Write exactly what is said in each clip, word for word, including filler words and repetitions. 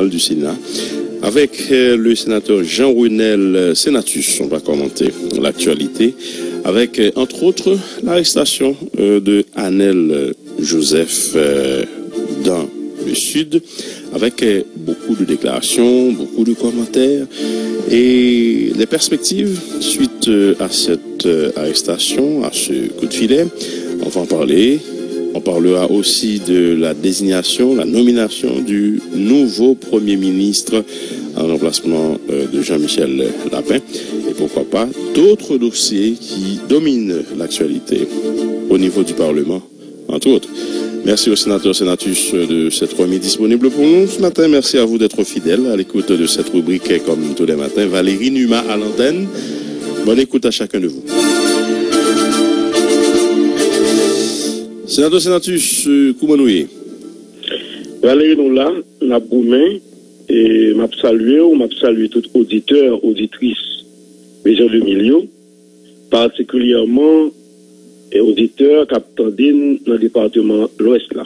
du Sénat, avec euh, le sénateur Jean-Renel Senatus. On va commenter l'actualité avec, euh, entre autres, l'arrestation euh, de Anel Joseph euh, dans le Sud, avec euh, beaucoup de déclarations, beaucoup de commentaires et les perspectives suite euh, à cette euh, arrestation, à ce coup de filet. On va en parler. On parlera aussi de la désignation, la nomination du nouveau Premier ministre en remplacement euh, de Jean-Michel Lapin. Et pourquoi pas d'autres dossiers qui dominent l'actualité au niveau du Parlement, entre autres. Merci au sénateur Senatus de s'être remis disponible pour nous ce matin. Merci à vous d'être fidèles à l'écoute de cette rubrique comme tous les matins. Valérie Numa à l'antenne. Bonne écoute à chacun de vous. Senatè Senatus, euh, kouman nou ye? Valérie, nou la, n ap goumen. E m ap salye w, m ap salye tout oditè, oditris Vizyon de mil yo, patikilyèman e oditè k ap tande n nan depatman Lwès la.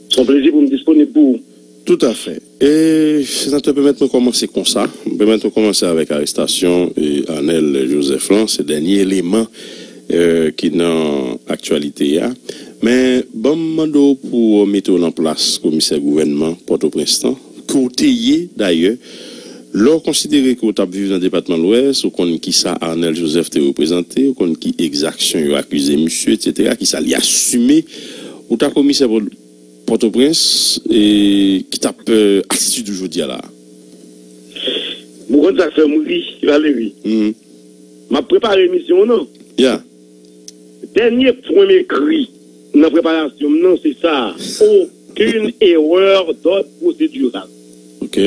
Se yon plezi pou m disponib pou ou. Toutafè. E, Senatè, pèmèt mwen kòmanse konsa. Pèmèt mwen kòmanse avèk arestasyon e Anèl Jozèf lan. Se dènye eleman e, ki nan aktyalite a. Men, ban m mande w pou w mete w nan plas komisè gouvènman Pòtoprens lan, ke w te ye, dayè. Lè w konsidere ke w t ap viv nan depatman Lwès, ou konn kisa Anèl Jozèf te reprezante, ou konn ki egzaksyon yo akize misye, etsetera, kisa li asime. Ou ta komisè Pò- Pòtoprens, e, ki t ap e, atitid ou jodi a la a? Ou konn sa k fè m ri, Valérie? M ap prepare emisyon an, non? Ya. Dènye pwen m ekri nan preparasyon m nan, se sa. Aucune erreur d'ordre procédural. Ok.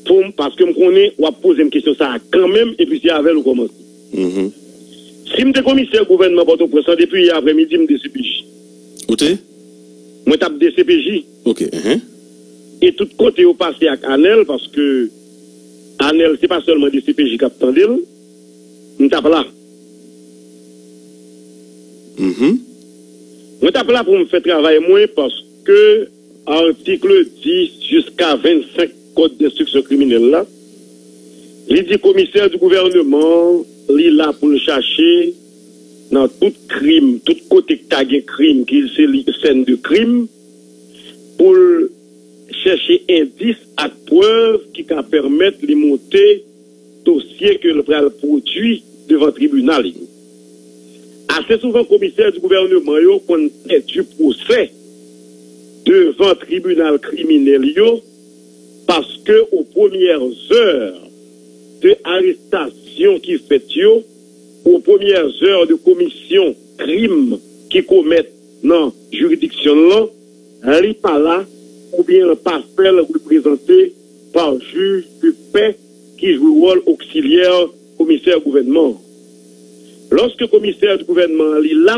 Pou m, paske m konnen w ap poze m kesyon sa a kanmenm, epi se avè l ou kòmanse. Si m te komisè gouvènman Pòtoprens lan, depi yè aprèmidi, m D C P J. Ou te? Mwen t ap D C P J. Ok. Enhen. E tout kote yo pase ak Anèl, paske Anèl, se pa sèlman D C P J k ap tande l, m t ap la. Mhm. Mwen t ap la pou m fè travay mwen, paske atik dis jiska vennsenk Kòd enstriksyon kriminèl la, li di komisè di gouvèneman an, li la pou l chache nan tout krim, tout kote k ta gen krim, ki se li sèn de krim, pou l chèche endis ak prèv ki ka pèmèt li monte dosye ke l pral pwodui devan tribinal yo. Ase souvan, komisè di gouvèneman yo konn pèdi pwosè devan tribinal kriminèl yo, paske aux premières heures de arestasyon ki fèt yo, aux premières heures de komisyon krim ki komèt nan jiridiksyon l lan, li pa la oubyen pa fè l reprezante pa jij de pè ki jwe wòl oksilyè komisè gouvènman an. Lòske komisè di gouvènman an li la,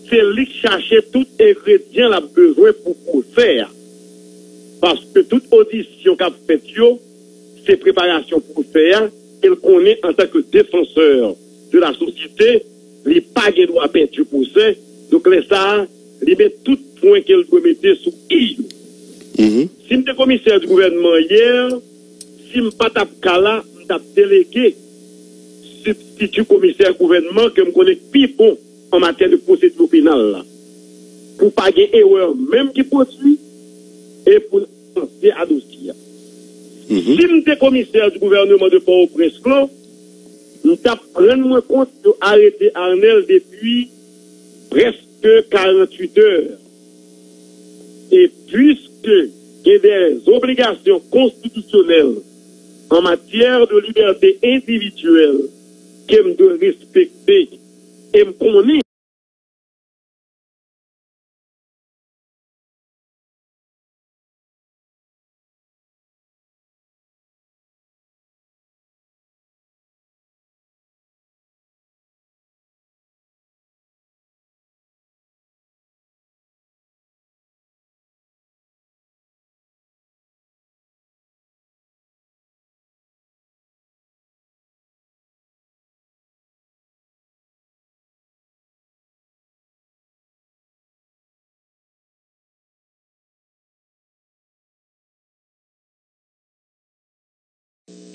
se li k chache tout engredyan l ap bezwen pou pwosè a. Paske tout odisyon k ap fèt yo, se preparasyon pwosè a, e l konnen antanke défenseur de la société, li pa gen dwa pèdi pwosè, donk lè sa a, li met tout pwen ke l dwe mete sou i yo. Si m te komisè di gouvènman an yè, si m pa t ap ka la, m t ap delege sibstiti komisè gouvènman ke m konnen k pi bon an matyè de pwosedi penal la, pou pa gen erè menm ki pwodui e pou n avanse a dosye a. Si m te komisè di gouvèneman de Pòtoprens lan, m t ap rann mwen kont yo arete Arnel depi prèske karannwit è. E piske gen dè obligasyon konstitisyonèl an matyè de libète endividyèl ke m dwe respekte, e m konnen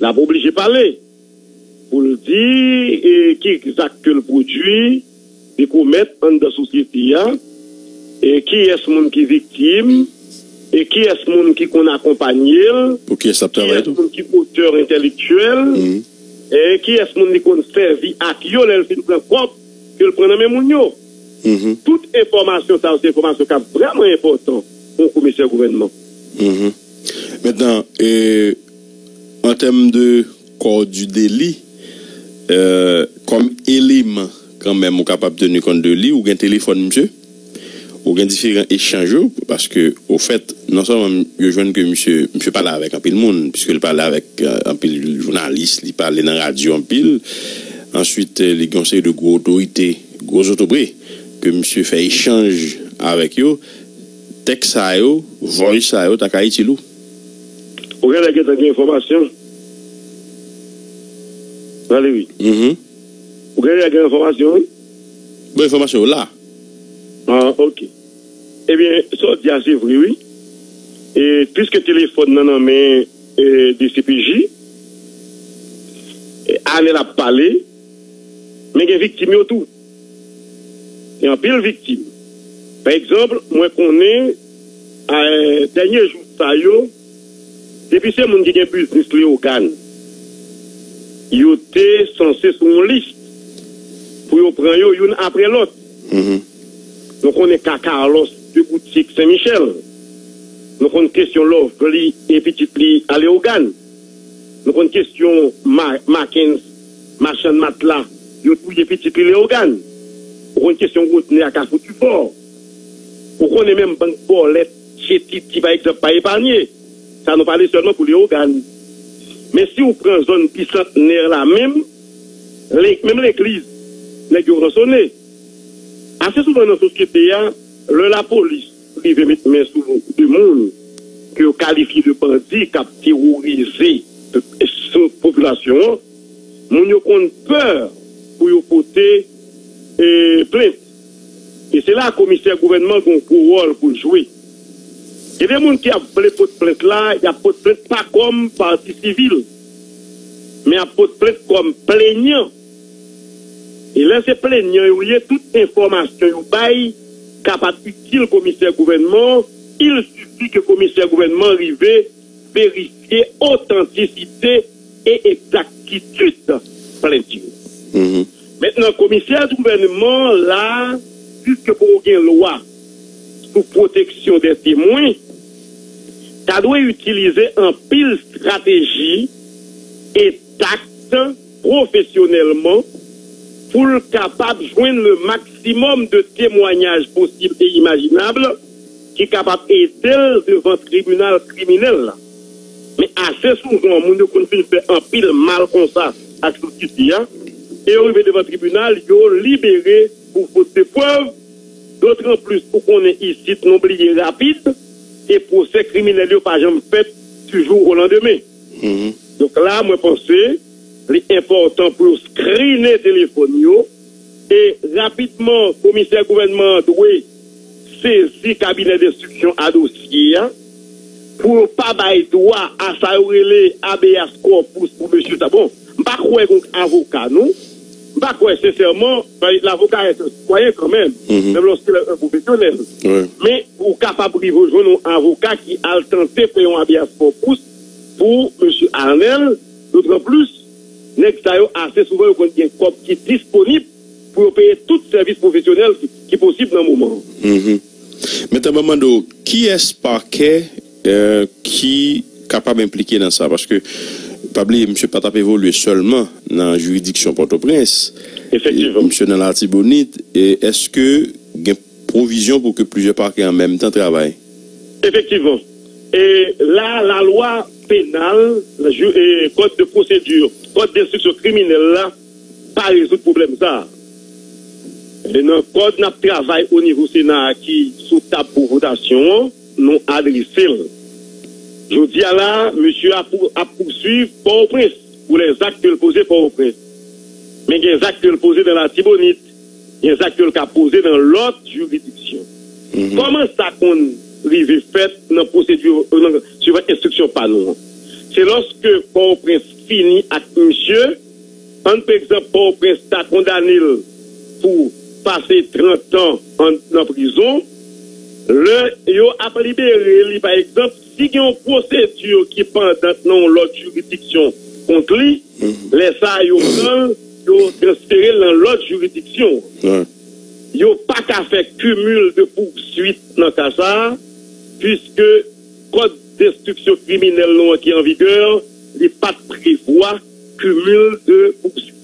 L ap oblije pale pou l di e, ki zak ke l pwodui, li komèt anndan sosyete a, e kiyès moun ki viktim, e kiyès moun ki konn akonpanye l, Pou kiyès l ap travay kiyès tou? moun ki otè entèlektyèl, Mhm. e kiyès moun li konn sèvi ak yo lè l fin pran kòb ke l pran nan men moun yo. Mhm. Tout enfòmasyon sa yo, se enfòmasyon k ap vrèman enpòtan pou yon komisè gouvènman. Mhm. Mentnan, e, an tèm de kò di deli, e, kòm eleman kanmenm ou kapab teni kont de li, ou gen telefòn misye, ou gen diferan echanj yo, paske, ofèt, non sèlman yo jwenn ke misye, misye pale avèk anpil moun, piske l pale avèk, e, anpil jounalis, li pale nan radyo anpil, answit, e, li gen yon seri de gwo otorite, gwo zotobre, ke misye fè echanj avèk yo, tèks sa yo, voice sa yo, ta ka itil ou. Ou genlè gentan gen enfòmasyon. Valery. Mhm. Ou genlè gen enfòmasyon, wi. Bon, enfòmasyon yo la. Ah, ok. Ebyen, sa w di a, se vre, wi. E piske telefòn nan nan men, e, D C P J, e, Anèl ap pale, men gen viktim yo tou. Gen anpil viktim. Pa egzanp, mwen konnen, e, dènye jou sa yo, depi se moun ki gen biznis Leyogàn, yo te sanse sou yon lis pou yo pran yo youn apre lòt. Mhm. Nou konnen ka Carlos de Boutique Sen Michèl. Nou konn kesyon Lovely e pitit li a Leyogàn. Nou konn kesyon Ma-, Marckens, machann matla, yo touye pitit li Leyogàn. Ou konn kesyon Rodney a Kafou Difò. Ou konnen menm bank bòlèt, Chetiti, pa egzanp, pa epanye. Sa nou pale sèlman pou Leyogàn. Men si w pran zòn Bisantnè la menm, le-, menm legliz, nèg yo ransone. Ase souvan nan sosyete a, lè lapolis rive met men sou de moun ke yo kalifye de bandi k ap teworize sou popilasyon an, moun yo konn pè pou yo pote, e, plent. E se la komisè gouvènman gen yon gwo wòl pou l jwe. Gen de moun ki ap vle pot plent la, y ap pot plent pa kòm pati sivil, men ap pot plent kòm plenyan. E lè se plenyan yo ye, tout enfòmasyon yo bay kapab itil komisè gouvènman, il sifi ke komisè gouvènman rive verifye otantisite e egzaktitid plent yo. Mhm. Mentnan, komisè gouvènman la, piske poko gen lwa sou pwoteksyon dè temwen, ta dwe itilize anpil estrateji e takt pwofesyonèlman pou l kapab jwenn le maksimòm de temwanyaj posib e imajinab ki kapab ede l devan tribinal kriminèl la. Men ase souvan, moun yo konn fin fè anpil mal konsa ak sosyete a, e yo rive devan tribinal, yo libere pou fot de prèv, dotranplis ou konnen isit nou bliye rapid, e pwosè kriminèl yo pa janm fèt du jour au lendemain. Mhm. Donk la, mwen panse, li enpòtan pou yo skrine telefòn yo, e rapidman, komisè gouvènman an dwe sezi kabinè denstriksyon a dosye a, pou yo pa bay dwa a sa yo rele habeas corpus pou mesye sa. Bon, m pa kwè gen avoka, non. M pa kwè, sensèman, paske lavoka est un citoyen kanmenm, Mhm. menm lòske l un professionnel. Wi. Men, ou kapab rive jwenn yon avoka ki al tante fè yon habeas corpus pou mesye Arnel, dotranplis, nèg sa yo ase souvan yo konn gen kòb ki disponib pou yo peye tout sèvis pwofesyonèl ki, ki posib nan moman an. Mhm. Mentnan, ban m mande w, kiyès pakè, eh, ki kapab enplike nan sa? Paske, pa bliye, misye pa t ap evolye sèlman nan jiridiksyon Pòtoprens. Efektivman. Misye nan Latibonit. E èske gen pwovizyon pou ke plizyè pakè an menm tan travay? Efektivman. E la, lalwa penal, la, ju-, e kòd de pwosedi, kòd denstriksyon kriminèl la, pa rezoud pwoblèm sa a. E nan kòd n ap travay o nivo Sena a ki sou tab pou votasyon an, nou adrese l. Jodi a la, misye ap, ap pouswiv Pòtoprens pou lè zak ke l poze Pòtoprens. Men gen zak ke l poze nan Latibonit, gen zak ke l ka poze nan lòt jiridiksyon. Mhm. Kòman sa konn rive fèt nan pwosedi, nan, swivan enstriksyon pa nou an? Se lòske Pòtoprens fini ak misye, ann pa egzanp, Pòtoprens ta kondane l pou pase trant an an, nan prizon, lè yo ap libere li, pa egzanp, si gen yon pwosedi ki pandan nan yon lòt jiridiksyon kont li, lè sa a, yo pran l, yo transfere l nan lòt jiridiksyon. Yo pa ka fè cumul de poursuite nan ka sa a, puiske kòd enstriksyon kriminèl nou an ki an vigè, li pa t prevwa cumul de poursuite.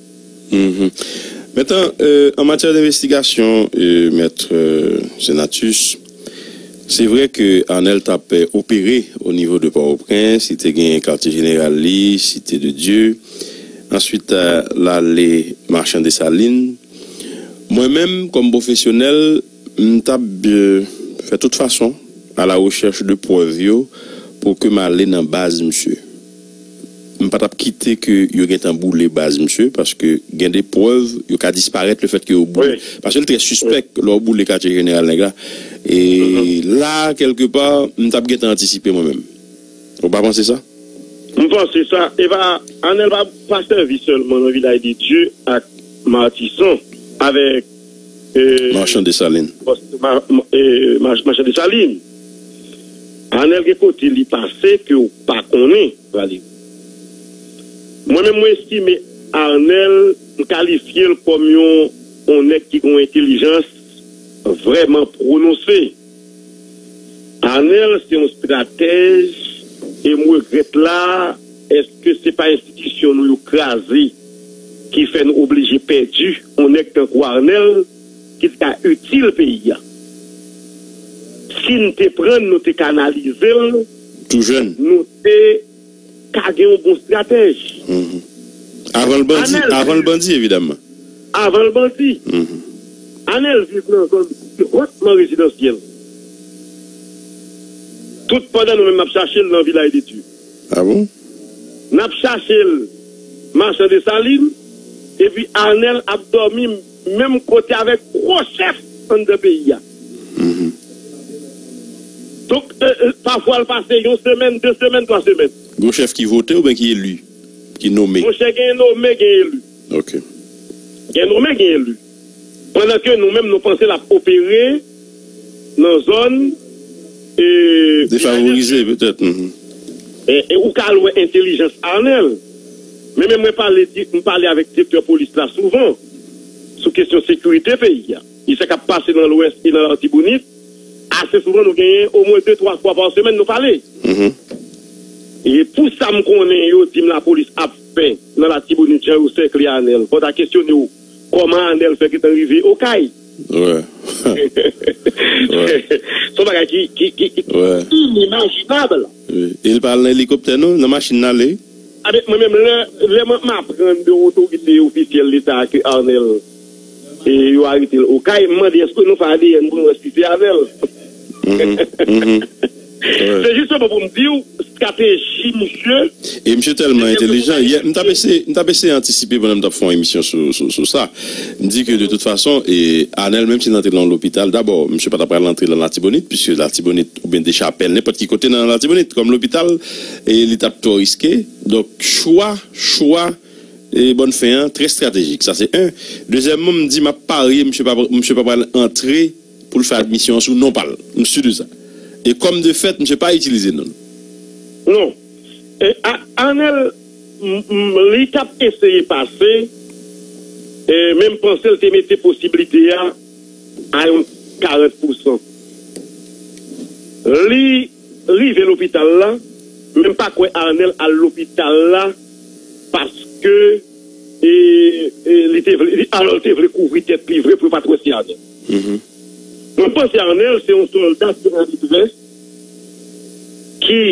Mentnan, euh, an matyè denvestigasyon, euh, mèt euh, Senatus, se vre ke Arnel t ap opere o nivo de Pòtoprens, li te gen katye jeneral li, Site de Dye, answit l ale Machan Desalin. Mwen menm, kòm pwofesyonèl, m t ap fè tout fason a la rechèch de prèv yo pou ke m ale nan baz misye. M pa t ap kite ke yo gentan boule baz misye, paske gen de prèv yo ka disparèt lefètke yo boule. Paske l trè sispèk lè w boule katye jeneral nèg la. E la, kèlkepa, m t ap gentan antisipe mwen menm. Ou pa panse sa? M panse sa. E pa, Arnel pa, pa sèvi sèlman nan Vilaj de Dye ak Matisan, avèk Machan Desalin. Machan Desalin. Arnel gen kote li pase ke w pa konnen, Valery. Mwen menm, mwen estime Arnel, m kalifye l kòm yon, yon nèg ki gen yon entèlijans vrèman pwononse. Arnel se yon estratèj, e m regrèt la, èske se pa enstitisyon nou yo kraze ki fè nou oblije pèdi yon nèg tankou Arnel ki t ka itil peyi a? Si n te pran l, nou te kanalize l, tou jèn, nou te ka gen yon bon estratèj. Avan l bandi, avan l bandi, evidamman. Avan l bandi. Arnel viv nan zòn ki hotman rezidansyèl. Tout pandan nou menm n ap chache l nan Vilaj de Dye. Ah bon? N ap chache l Machan Desalin, epi Arnel ap dòmi menm kote avèk gwo chèf anndan peyi a. Donk, pafwa l pase yon semèn, de semèn, twa semèn. Gwo chèf ki vote oubyen ki eli? Ki nome? Monchè, gen nome, gen eli. Ok. Gen nome, gen eli. Pandan ke nou menm, nou panse l ap opere nan zòn defavorize, petèt. E ou ka al wè entèlijans Arnel. Men menm mwen pale, m pale avèk direktè polis la souvan sou kesyon sekirite peyi a. E sa k ap pase nan Lwès e nan Latibonit, ase souvan nou genyen omwen de, twa fwa pa semèn nou pale. E pou sa m konnen yo di m lapolis ap fè nan Latibonit, jan yo sèkle Arnel, fò w ta kesyone w kòman Arnel fè gentan rive Okay. Se yon bagay ki, ki, ki, ki inimajinab. E l pa al nan elikoptè non, nan machin l ale. Avèk mwen menm, lè, lè mwen m aprann de otorite ofisyèl Leta ke Arnel, e yo arete l Okay, m mande èske nou fè A D N pou nou wè si se avè l. Se jisteman pou m di w estrateji misye. E misye tèlman entelijan. M t ap eseye, m t ap eseye antisipe pandan m t ap fè yon emisyon sou, sou, sou sa. M di ke de tout fason, e Arnel, menm si l antre nan yon lopital, dabò, misye pa t ap pral antre nan Latibonit, piske Latibonit oubyen Dechapèl, nenpòt ki kote nan Latibonit, kòm lopital, e li t ap twò riske. Donk, chwa, chwa e bòn fen an, trè estratejik. Sa se en. Dezyèmman, m di m ap parye, misye pa, misye pa pral antre pou l fè admisyon an sou non pa l. M si de sa. E kòm de fèt, misye pa itilize non l. Non. E, a, Arnel, m, m, li t ap eseye pase, e, men m panse l te mete posiblite a a yon karant pousan. Li rive lopital la, men m pa kwè Arnel al lopital la paske e, e, li te vle, li, alò l te vle kouvri tèt li vre pou yo pa t wè se Arnel. Mwen panse Arnel se yon sòlda ki nan litrès ki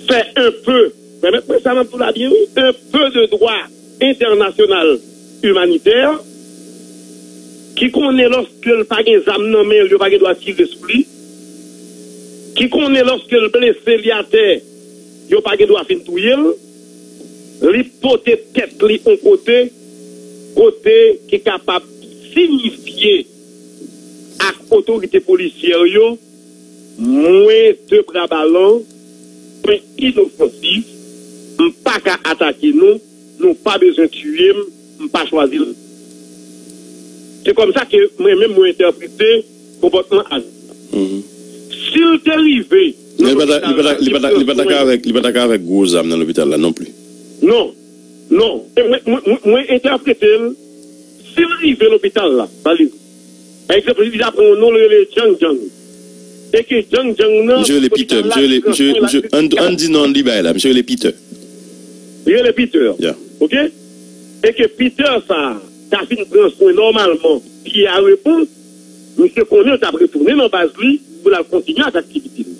fè enpe, pèmèt mwen sa m ap di w la byen wi, enpe de dwa entènasyonal imanitè, ki konnen lòske l pa gen zam nan men l, yo pa gen dwa tire sou li, ki konnen lòske l blese, li atè, yo pa gen dwa fin touye l, li pote tèt li yon kote, kote ki kapab siyifye ak otorite polisyè yo, mwen de bra balan, mwen inofansif, M pa ka atake nou, nou pa bezwen tiye m, m pa chwazi l. Se kòm sa ke mwen menm mwen entèprete konpòtman Arnel. Mhm. Si l te rive nan lopital la, li pa ta ka avèk, li pa ta ka avèk gwo zam nan lopital la non pli. Non, non. E mwen, mwen, mwen, mwen entèprete l, si l rive lopital la, pa li. Pa egzanp, li ta pran yon non, l rele Djang Djang. E ke Djang Djang nan, Misye rele Peter, misye rele, misye, misye, ann, ann di non li bay la, misye rele Peter. Li rele Peter. Yeah. Oke? E ke Peter sa a ta fin pran swen nòmalman, pye a reponn, misye konnen l t ap retounen nan baz li pou l al kontinye ak aktivite l.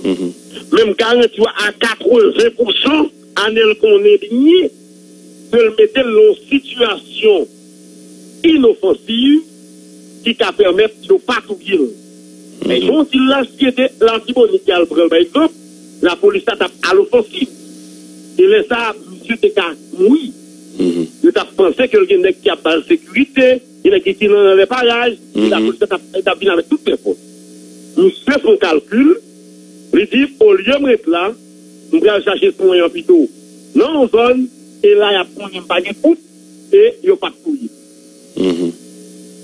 Mhm. Men m garanti w a katreven pousan, Arnel konnen byen ke l mete l nan yon sitiyasyon inofansiv ki ka pèmèt yo pa touye l. Men jan w di l la, si se te Latibonit ki al pran l, pa egzanp, lapolis la t ap alofansiv. E lè sa a, misye te ka mouri. Mhm. Yo t ap panse ke l gen nèg ki ap ba l sekirite, gen nèg ki nan lè paraj, e lapolis la t ap, t ap vin avèk tout fè fòs. Misye fè yon kalkil, li di, olye m ret la, m pral chache swen an pito nan yon zòn, e la y ap konnen m pa gen kout, e yo p ap touye m. Mhm.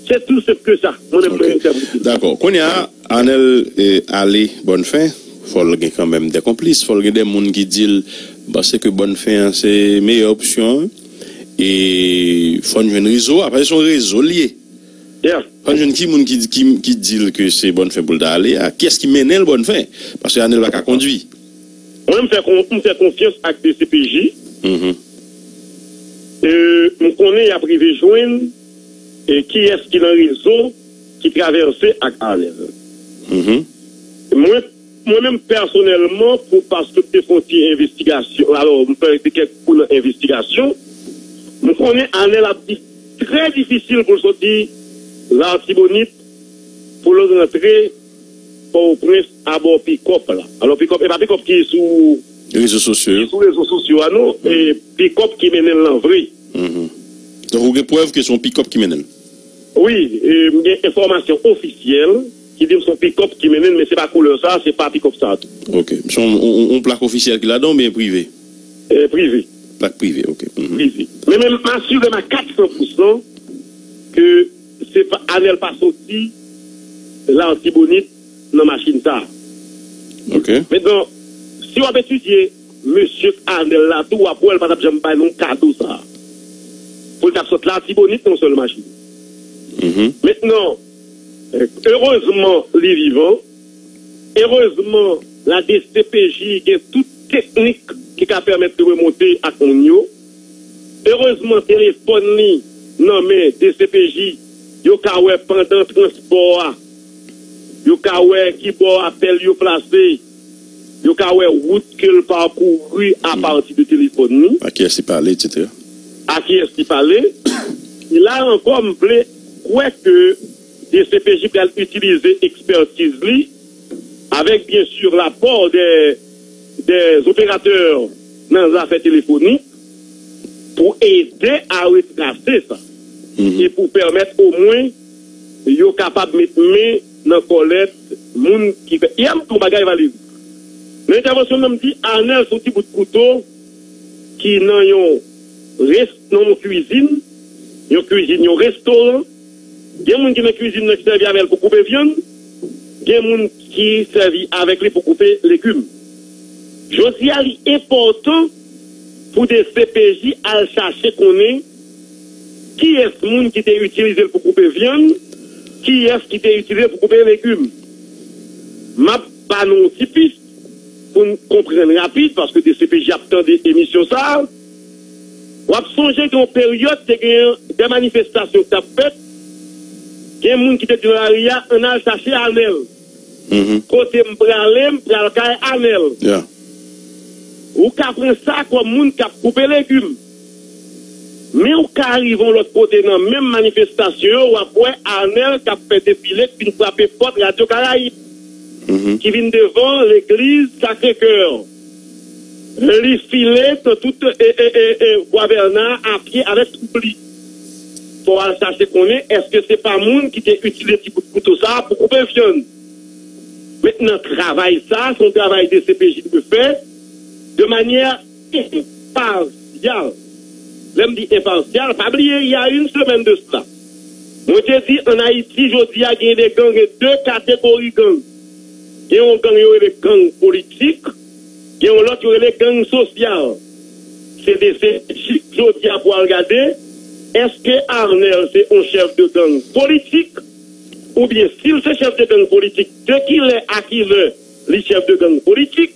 Se tou senp ke sa. Mwen menm, mwen entèprete l. Dakò. Kounye a, Arnel, eh, ale bòn fen, fò l gen kanmenm de konplis, fò l gen de moun ki di l, m panse ke bòn fen an se meyè opsyon an, e fò n jwenn rezo a, paske se yon rezo l ye. Yeah. Fò n jwenn ki moun ki, ki, ki di l ke se bòn fen pou l ta ale a, kiyès ki mennen l bòn fen, paske Arnel pa ka kondwi. Mwen, m fè kon-, m fè konfyans ak D C P J. Mhm. E, m konnen y ap rive jwenn, e, kiyès ki nan rezo ki travèse ak Arnel. Mhm. Mwen, mwen menm pèsonèlman, pou, paske m te fè yon ti envestigasyon, alò, m fè kèk kou nan envestigasyon, m konnen Arnel ap di trè difisil pou l soti Latibonit pou l rantre Pòtoprens abò pikòp la. Alò, pikòp, e pa pikòp ki sou rezo sosyo yo, ki sou rezo sosyo a, non. E pikòp ki mennen l nan vre. Mhm. Donk, ou gen prèv ke se yon pikòp ki mennen l? Wi, e, m gen enfòmasyon ofisyèl ki di m se yon pikòp ki mennen l, men se pa koulè sa, se pa pikòp sa a tou. Ok. Se yon, yon, yon plak ofisyèl ki ladan oubyen prive? E, prive. Plak prive, ok. Mhm. Prive. Men, men m asire m a kat san pousan ke se pa, Arnel pa soti Latibonit nan machin sa a. Ok. Mentnan, si w ap etidye mesye Arnel la tou, w ap wè l pa t ap janm bay nou kado sa a. Pou l t ap sot Latibonit nan yon sèl machin. Mhm. Mentnan, erezman, li vivan. Erezman, la D C P J gen tout teknik ki ka pèmèt li remonte ak moun yo. Erezman, telefòn li nan men D C P J, yo ka wè pandan transpò a, yo ka wè ki bò apèl yo plase, yo ka wè wout ke l pakouri apati de telefòn li. A kiyès li pale, etsetera. A kiyès li pale. E la ankò, m vle kwè ke D C P J pral itilize ekspètiz li, avèk, byen si, lapò dè, dè operatè nan zafè telefonik, pou ede a retrase sa. Mhm. E pou pèmèt omwen yo kapab met men nan kòlèt moun ki fè. Yè m di yon bagay, Valéry. Nan entèvansyon m nan, m di Arnel se yon ti bout kouto ki nan yon res-, nan yon kwizin, yon kwizin, yon restoran. Gen moun ki nan kwizin nan ki sèvi avè l pou koupe vyann, gen moun ki sèvi avèk li pou koupe legim. Jodi a, li enpòtan pou D C P J al chache konnen kiyès moun ki te itilize l pou koupe vyann, kiyès ki te itilize l pou koupe legim. M ap ba nou yon ti pis pou n konprann rapid, paske D C P J ap tande emisyon sa a. W ap sonje gen yon peryòd te gen de manifestasyon k t ap fèt, gen moun ki te di nan lari a, ann al chache Arnel. Mhm. Kote m prale, m pral kay Arnel. Yeah. Ou ka pran sa kòm moun k ap koupe legim. Men ou ka rive yon lòt kote nan menm manifestasyon yo, w ap wè Arnel k ap fè defile, k vin frape pòt Radyo Karayib, mhm, ki vin devan legliz Sacré-Cœur. Li file nan tout, e, e, e, e, Bwa Bèna a pye avèk twoup li. Fò w al chache konnen èske se pa moun ki te itilize ti bout kouto sa a pou koupe vyann. Mentnan, travay sa a, se yon travay D C P J dwe fè de manyè enpasyal. Lè m di enpasyal, pa bliye, il y a une semaine de cela, mwen te di, ann Ayiti, jodi a, gen de gang, gen de kategori gang. Gen yon gang yo rele gang politik, gen yon lòt yo rele gang sosyal. Se de, se jodi a pou al gade, èske Arnel se yon chèf de gang politik, oubyen si l se chèf de gang politik, de ki lè a ki lè li chèf de gang politik,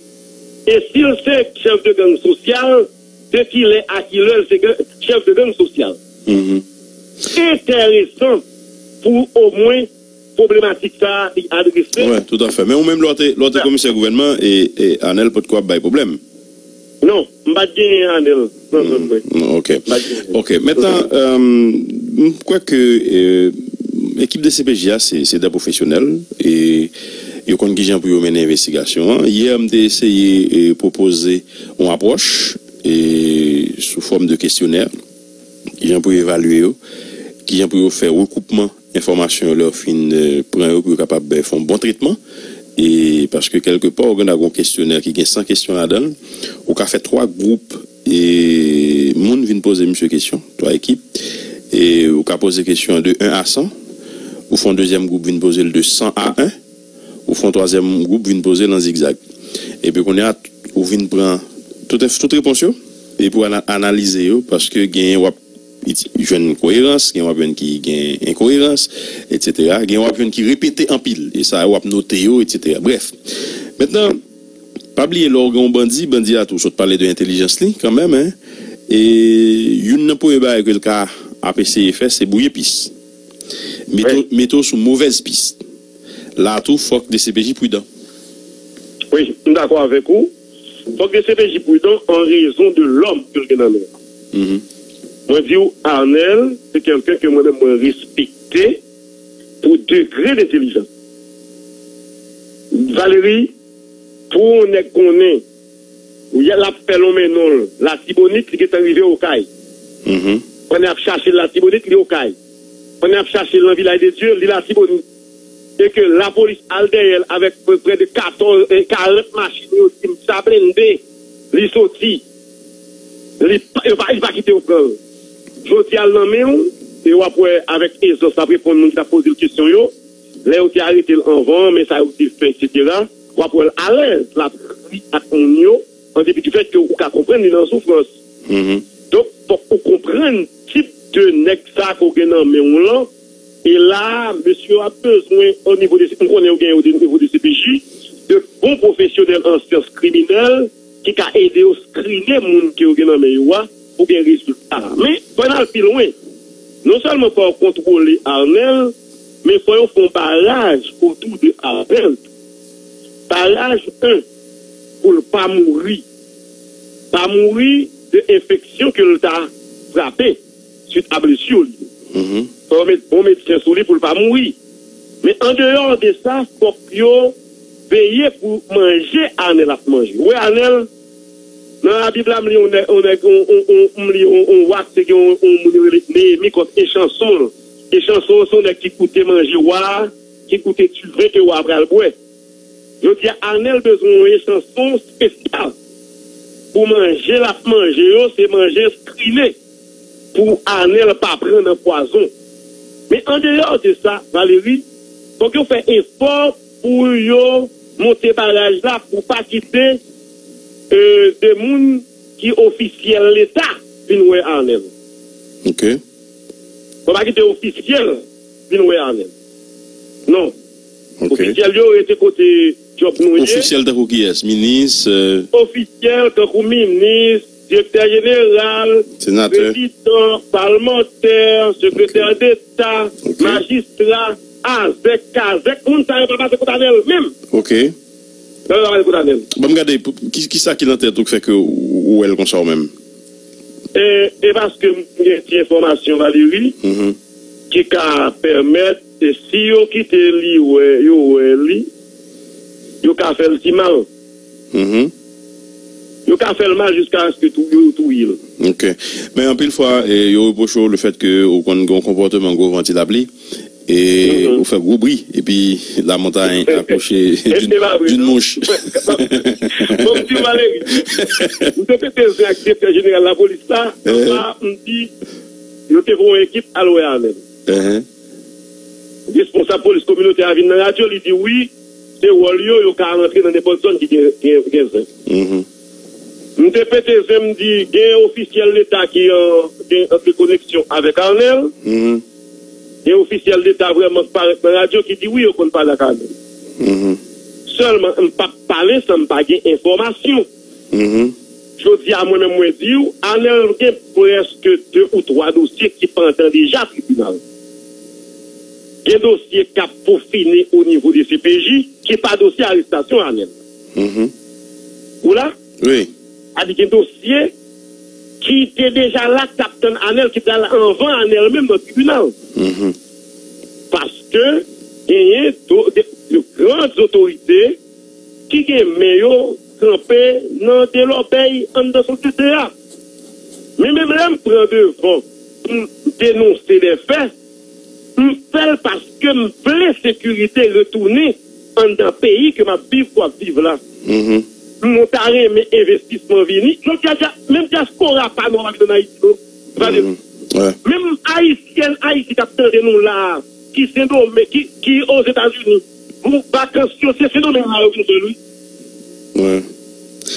e si l se chèf de gang sosyal, de ki lè a ki lè l se gang, chèf de gang sosyal. Enteresan pou omwen pwoblematik sa a li adrese. Wi, toutafè. Men ou menm, lè w te, lè w te komisè gouvènman, e, e Arnel potko ap bay pwoblèm. Non, m pa t genyen Arnel nan zòn mwen. Mm, ok. M pa t genyen. Ok. Mentnan, euh, m kwè ke, euh, ekip D C P J a, se, se de pwofesyonèl, e yo konn kijan pou yo mennen envestigasyon an. Yè, m te eseye, euh, pwopoze yon apwòch, e sou fòm de kesyonè, kijan pou yo evalye yo, kijan pou yo fè rekoupman enfòmasyon yo lè yo fin, euh, pran yo, pou yo kapab, euh, fè yon bon tretman. E paske kèlkepa, ou gen dwa gen yon kesyonè ki gen san kesyon ladan l, ou ka fè twa gwoup, e moun vin poze misye kesyon, twa ekip. E ou ka poze kesyon an de en a san, ou fè yon dezyèm gwoup vin poze l de san a en, ou fè yon twazyèm gwoup vin poze l an zigzag. Epi kounye a, ou vin pran tout, tout repons yo, epi w ana-, analize yo, paske genyen w ap iti-, jwenn koerans, gen w ap jwenn ki gen enkoerans, etsetera. Gen w ap jwenn ki repete anpil, e sa yo w ap note yo, etsetera. Brèf, mentnan, pa bliye lè w gen yon bandi, bandi a tou, w sot pale de entèlijans li kanmenm, en, e youn nan premye bagay ke l ka ap eseye fè, se bwouye pis. Mete w, mete w sou movèz pis. La tou, fòk D C P J pridan. Wi, m dakò avèk ou. Fòk D C P J pridan an rezon de lòm ke l gen nan men l. Mwen di w, Arnel, se kèlken ke mwen menm mwen respekte pou degre d entèlijans. Valery, pou yon nèg konnen, yè l ap fè lonmen non l, Latibonit, li gentan rive Okay. Pandan y ap chache l Latibonit, li Okay. Pandan y ap chache l nan Vilaj de Dye, li Latibonit. E ke lapolis al dèyè l avèk pre, prè de katòz, eh, karant machin, yo di m sa blende, li soti. Li pa, yo pa, li pa kite yo pran l. Jodi a l nan men w, e w ap wè avèk ezans l ap reponn moun ki t ap poze l kesyon yo. Lè yo te arete l anvan, men sa yo te fè, etsetera, w ap wè l alèz, l ap ri ak moun yo, an depi di fèt ke ou ka konprann li nan soufrans. Donk, fòk ou konprann tip de nèg sa ke w gen nan men w lan. E la, mesye yo ap bezwen, o nivo de, m konnen yo gen yo de nivo de C P J, de bon pwofesyonèl an syans kriminèl ki ka ede yo skrine moun ke yo gen nan men yo a pou gen rezilta. Men, fò n al pi lwen. Non sèlman fò yo kontwole Arnel, men fò yo fè yon baraj otou de Arnel. Baraj en, pou l pa mouri. Pa mouri de enfeksyon ke l ta frape suit a blesi li. Fò yo met bon medsen sou li pou l pa mouri. Men andeyò de sa, fòk yo veye pou manje Arnel ap manje. Ou wè Arnel, nan Labib la, m li yon nèg, yon nèg, yon, yon, yon, m li yon, yon wa ki te gen yon, yon moun yo rele Neyemi kont Echanson. Echanson se yon nèg ki goute manje wa, ki goute diven ke wa pral bwè. Jodi a, Arnel bezwen yon echanson espesyal. Pou manje l ap manje yo, se manje skrine. Pou Arnel pa pran nan pwazon. Men andeyò de sa, Valery, fòk yo fè efò pou yo monte baraj la, pou pa kite, euh, de moun ki ofisyèl Leta vin wè Arnel. Ok. Fò pa kite ofisyèl vin wè Arnel. Non. Ok. Ofisyèl yo rete kote djòb nou ye. Ofisyèl tankou kiyès? Minis, euh, ofisyèl tankou minis, direktè jeneral, senatè, prezidan, palmantè, sekretè deta, ok, majistra, azèk, kazèk, moun sa yo pa pase kot Arnel menm. Ok. Sa yo pa pase kot Arnel. Ban m gade, pou, ki, ki sa ki nan tèt ou ki fè ke ou, ou wè l konsa ou menm? E, e paske m gen ti enfòmasyon, Valery, ki ka pèmèt, e si yo kite li wè, yo wè li, yo ka fè l ti mal. Yo ka fè l mal jiskaske tou, yo touye l. Ok. Men anpil fwa, e, yo repwoche w lefètke ou konn gen yon konpòteman gwo vanti lapli. E ou fè gwo bri, epi la montagne accouche d'une d'une mouche. Bon, m di Valéry, m te pete zen ak direktè jeneral lapolis la, anba m di, yo te voye yon ekip al wè Arnel. Responsab polis kominotè a vin nan radyo, li di wi, se wòl yo, yo ka rantre nan nenpòt zòn ki gen, gen, gen zen. M te pete zen, m di, gen ofisyèl leta ki an, gen antre koneksyon avèk Arnel. Gen ofisyèl leta vrèman k parèt nan radyo ki di wi, yo konn pale ak Arnel. Sèlman, m p ap pale san m pa gen enfòmasyon. Jodi a, mwen menm, mwen di w, Arnel gen prèske de ou twa dosye ki pandan deja tribinal. Gen dosye k ap pofine o nivo de C P J, ki pa dosye arestasyon Arnel. Ou la? Wi. Sa di gen dosye ki te deja la, k ap tann Arnel, ki pral anvan Arnel menm nan tribinal. Paske genyen do, de, de gran otorite ki gen men yo kanpe nan de lòbèy anndan sosyete a. Men menm lè m pran devan pou m denonse de fè, m fè l paske m vle sekirite retounen anndan peyi ke m ap viv, w ap viv la. M ta renmen envestisman vini. Jodi a, dya- menm dyaspora pa nou ap ann Ayiti, non. Menm Ayisyèn, Ayiti k ap tande nou la a, ki Sendomeng, ki, ki Ozetazini, pou vakans yo, se Sendomeng la yo vin fè l, wi.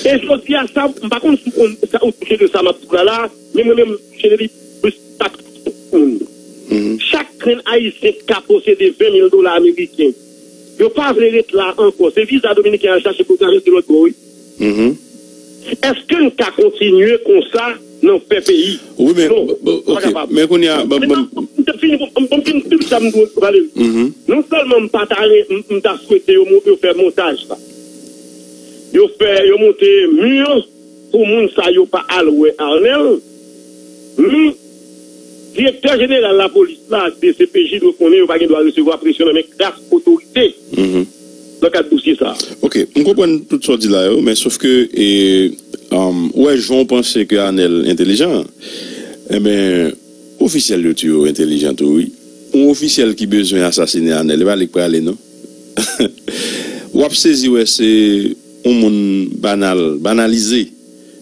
E jodi a, sa, m pa konn si w konn sa, ou touche de sa m ap di w la la, men mwen menm, m touche de li plis pa tout moun. Chak grenn Ayisyen ki ka posede ven mil dola ameriken, yo pa vle ret la ankò. Se viza dominiken al chache pou travèse lòt bò, wi. Èske n ka kontinye konsa nan fè peyi? Wi, men, non, bon, pa ok, kapab. Men kounye a, bon, bon. Mentenan, m te fini, m, m, m fin di sa m dwe pale. Non sèlman m pa ta re-, m, m ta swete yo, mo- yo fè montaj la. Yo fè, yo monte mi pou moun sa yo pa al wè Arnel. Men, direktè jeneral lapolis la ak D C P J dwe konnen yo pa gen dwa resevwa presyon nan men klas otorite nan kad dosye sa a. Ok, m konprann tout sa w di la yo, men sof ke, e, um, ou wè jan w panse ke Arnel entelijan, enben, ofisyèl yo tou yo entelijan tou, wi. Yon ofisyèl ki bezwen asasinen Arnel, e pa li k prale, non. W ap sezi wè se yon moun banal, banalize,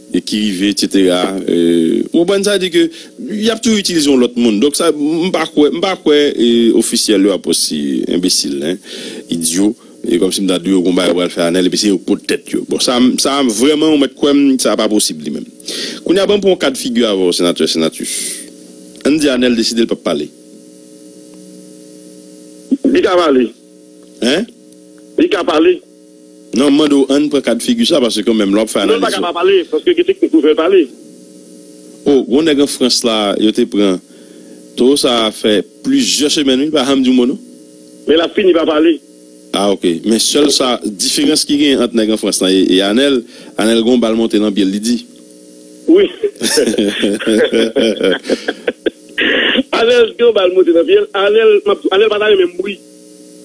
e ki rive, etsetera. E, ou konprann, sa di ke y ap toujou itilize yon lòt moun. Donk, sa, m pa kwè, m pa kwè, e, ofisyèl yo ap osi enbesil, en, idyo, e kòmsi m ta di yo gon bagay yo pral fè Arnel, epi se yo k pot tèt yo. Bon, sa, sa vrèman, ou mèt kwè m, sa pa posib li menm. Kounye a, ban m pran yon ka de figi avè w, senatè Senatus. Ann di Arnel deside l p ap pale. Li ka pale. Hein? Li ka pale. Non, m mande w, ann pran ka de figi sa, paske kanmenm, lè w ap fè analiz ou. Non, l pa ka pa pale, paske gen teknik pou fè l pale. O, gon nèg an Frans la, yo te pran. Towo sa a fè plizyè semèn, wi, li pa janm di yon mo, non. Men l ap fini pa pale. Ah, ok. Men sèl sa, diferans ki genyen ant nèg an Frans lan e, e Anèl, Anèl gon bal monte nan pye l, li di. Wi. Anèl gen yon bal monte nan pye l. Anèl, m ap, Anèl pa ta renmen mouri.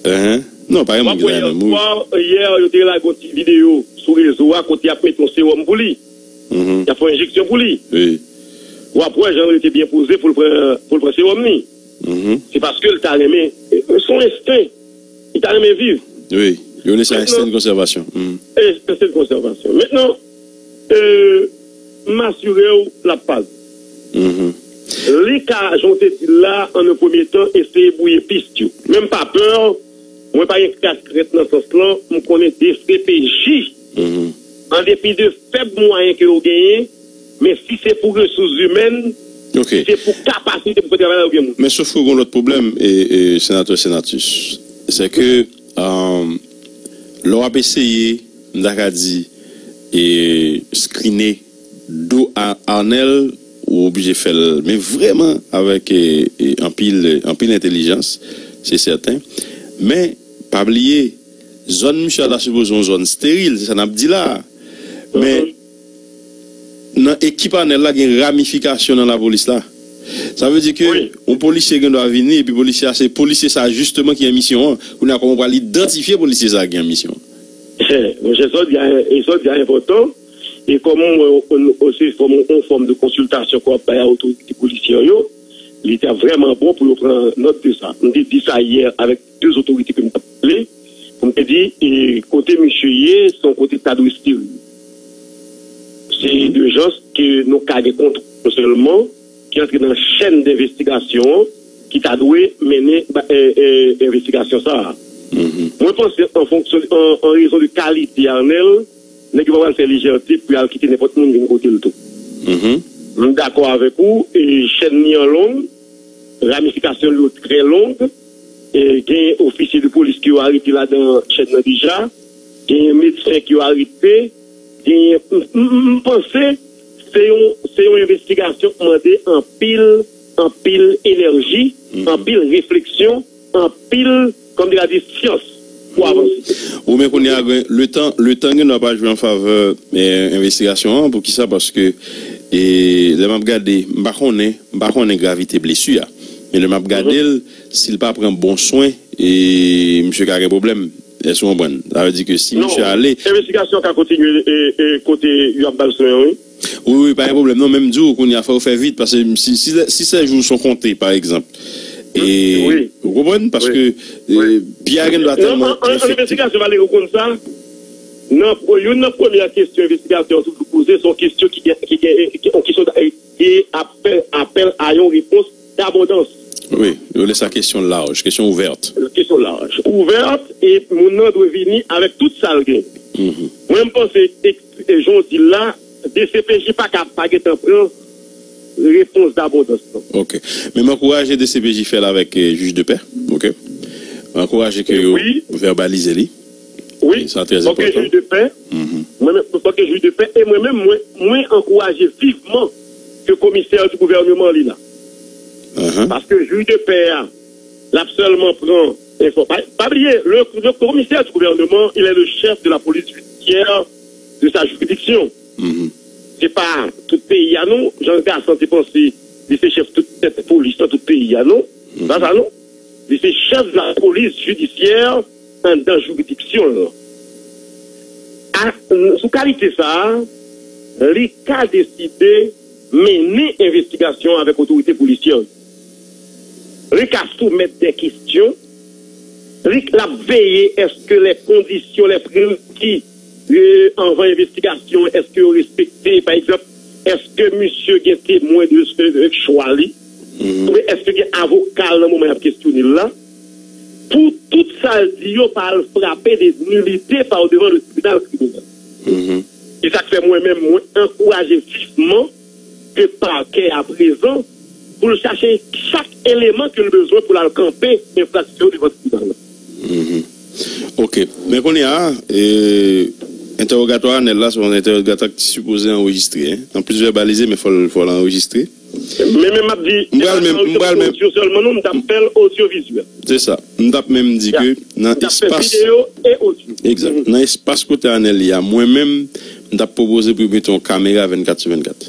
Enhen. Non, pa gen moun ki ta renmen mouri. W ap wè yè swa, yè, yo te lage yon ti videyo sou rezo a kote y ap mete yon sewòm pou li. Y ap fè yon enjeksyon pou li. Wi. W ap wè jan l rete byen poze pou l pran, pou l pran sewòm li. Se paske l ta renmen, se yon ensten. Li ta renmen viv. Wi, yo rele sa ensten de konsèvasyon. Ensten de konsèvasyon. Mentnan, e, m asire w l ap pale. Li ka, jan w te di l la, an yon premye tan, eseye bwouye pis yo. Men m pa pè, mwen pa gen kras krent nan sans lan, m konnen D C P J, an depi de fèb mwayen ke yo genyen, men si se pou resous imèn, si se pou kapasite pou fè travay la, yo gen moun. Men sof ke gon lòt pwoblèm, e, e, senatè, senatrice, se ke, um, lè w ap eseye, m ta ka di, e, skrine do a Anèl, ou oblije fè l, men vrèman avèk, e, e, anpil, anpil entèlijans, se sèten. Men, pa bliye, zòn misye a ta sipoze yon zòn steril, se sa n ap di la. Men, nan ekip Anèl la, gen ramifikasyon nan lapolis la. Sa vle di ke yon polisye gen dwa vini, epi polisye a, se polisye sa a jisteman ki an misyon an. Kounye a, kòman w pral idantifye polisye sa a ki an misyon an? Monchè, sa w di a, e sa w di a enpòtan. E kòm mwen, se kòm yon fòm de konsiltasyon ke w ap bay a otorite polisyè yo, Li te vrèman bon pou yo pran nòt de sa. M te di sa yè avèk de otorite ke m t ap pale, pou m te di, e, kote misye ye, se yon kote ki ta dwe steril. Se de jan ke nou ka gen kontwòl sèlman ki antre nan chèn denvestigasyon an, ki ta dwe mennen ba- e, e, envestigasyon sa a. Mwen panse an fonksyon, an, an rezon de kalite Arnel, nèg yo pa pral fè lejète pou y al kite nenpòt moun vin kote l tou. M dakò avèk ou, e chèn li an long, ramifikasyon li yo trè long, e gen ofisye de polis ke yo arete ladan chèn nan deja, gen medsen ke yo arete, gen, m, m, m panse se yon, se yon envestigasyon ki mande anpil, anpil enèji, anpil refleksyon, anpil, kòm te ka di, syans pou avanse. Ou men kounye a, gen- le tan, le tan gen dwa pa jwe an favè eh, envestigasyon an. Poukisa? Paske eh, lè m ap gade, m pa konnen, m pa konnen gravite blesi a. Men lè m ap gade l, si l pa pran bon swen, eh, misye ka gen pwoblèm. Èske w konprann? Sa vle di ke si Non, misye ale, envestigasyon ka kontinye e, e kote yo ap ba l swen an, wi. Wi, wi, pa gen pwoblèm. Non, men m di w, kounye a, fò w fè vit, paske si, si, si sèjou w son konte, pa egzanp, e, Wi. ou konprann? Paske Wi. eh, pye a gen dwa Non, tèlman an, an, an enfekte. envestigasyon, Valery, ou konn sa? Nan, youn nan premyè kesyon envestigatè yo toujou poze, se yon kesyon ki gen, ki gen, ki, yon kesyon ki apèl, apèl a yon repons dabondans. Wi, yo rele sa kesyon laj, kesyon ouvèt. Kesyon laj. Ouvèt, e moun nan dwe vini avèk tout sa l gen. Mwen, m panse, e, e jan w di l la, D C P J pa ka pa gentan pran repons dabondans lan. Ok. Men m ankouraje D C P J fè l avèk eh, jij de pè. Ok. M ankouraje ke yo Wi. vèbalize li. Wi, Sa trè enpòtan. Jij de pè. Mwen menm, an tan ke jij de pè, e mwen menm, mwen, mwen ankouraje vivman ke komisè di gouvènman li la. Paske jij de pè a, l ap sèlman pran enfò. Pa, pa bliye, le, le commissaire du gouvernement, il est le chef de la police judiciaire de sa juridiction. Se pa tout peyi a non, jan Gasan te panse li se chèf tout tèt polis nan tout peyi a non. Se pa sa non. Li se chèf de la police judiciaire anndan jiridiksyon l lan. A, sou kalite sa a, li ka deside mennen envestigasyon avèk otorite polisyè yo. Li ka soumèt de kesyon. Li, l ap veye èske lè kondisyon, lè prereki, eh, anvan envestigasyon, èske yo respekte? Pa egzanp, èske misye gen temwen de, de, de chwa li? Oubyen èske gen avoka l nan moman y ap kesyone l la? Pou tout sa l di yo pa al frape de nilite pa devan le tribinal kriminèl. Se sa k fè mwen menm, mwen ankouraje vivman ke pakè a prezan pou l chache chak eleman ke l bezwen pou l al kanpe enfraksyon yo devan tribinal la. Ok. Men kounye a, e, entèwogatwa Anèl la, se yon entèwogatwa ki sipoze anrejistre, en. An plis vèbalize, men fò l, fò l anrejistre. Men, men m ap di, M pral menm, m pral menm. Odyo sèlman, non, m t ap fè l odyo vizyèl. Se sa. M t ap menm di ke nan M t ap fè espas videyo e odyo. Egzak. Nan espas kote Anèl ye a, mwen menm, m t ap pwopoze pou yo mete yon kamera vennkat sou vennkat.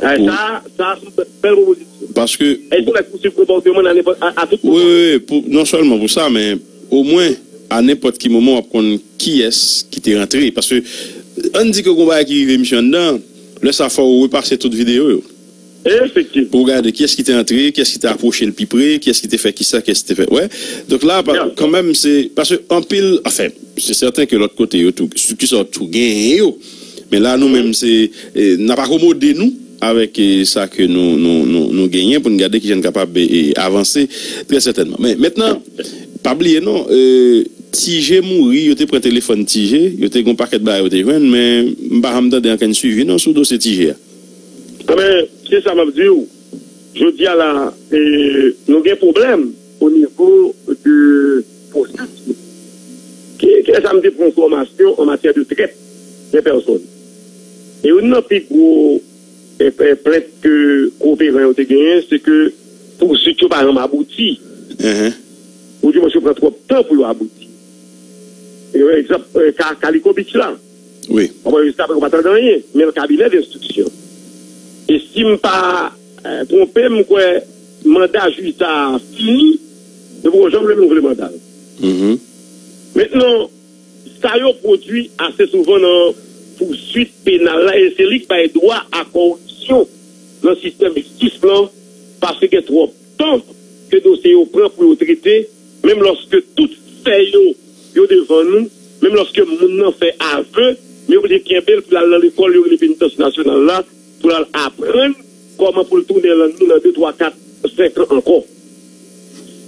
Ay, Pou sa, sa, se yon bèl pwopozisyon. Paske Ay, se yon nèg pou swiv konpòteman nan nenpòt, a, a tout moman. Wi, wi, wi, pou, non sèlman pou sa, men omwen, a nenpòt ki moman, w ap konn kiyès ki te rantre. Paske, ann di ke gon bagay ki rive misye anndan, lè sa fò w repase tout videyo yo. Efektivman. Pou w gade kiyès ki te antre, kiyès ki te apwoche l pi pre, kiyès ki te fè kisa, kiyès ki te fè. Wè. Donk la, pa, kanmenm, se, paske anpil, anfen, se sèten ke lòt kote yo tou, ki sòt tou genyen yo. Men la, nou menm, se, e, n ap akomode nou avèk, e, sa ke nou, nou, nou, nou genyen pou n gade kijan n kapab, e, e, avanse, trè sètènman. Men mentnan, pa bliye non, e, Ti Je mouri, yo te pran telefòn Ti Je, yo te gon pakèt bagay yo te jwenn, men m pa janm tande ankenn swivi non sou dosye Ti Je a. Anben, se sa m ap di w. Jodi a la, e, nou gen pwoblèm o nivo de pwosesis. Ki, kilès sa m te pran fòmasyon an matyè de trèt de pèsòn. E youn nan pi gwo, e, e, plent ke kooperan yo te genyen, se ke pouswit yo pa janm abouti. Oudimwens yo pran twòp tan pou yo abouti. E, egzanp, e, ka Kaliko Beach la. Wi. Bon, jiskaprezan, yo pa tande anyen, men nan kabinè denstriksyon. E si m pa, eh, twonpe m, m kwè manda jij sa a fini, yo poko janm renouvle manda l. Mentnan, sa yo pwodui ase souvan nan pouswit penal la, e se li k bay dwa a kòripsyon nan sistèm jistis lan, paske gen twòp tan ke dosye yo pran pou yo trete, menm lòske tout fè yo, yo devan nou, menm lòske moun nan fè avè, men yo oblije kenbe l pou l al nan lekòl yo rele penitansye nasyonal la, pou l al aprann kòman pou l tounen nan nou nan de, twa, kat, senk an ankò.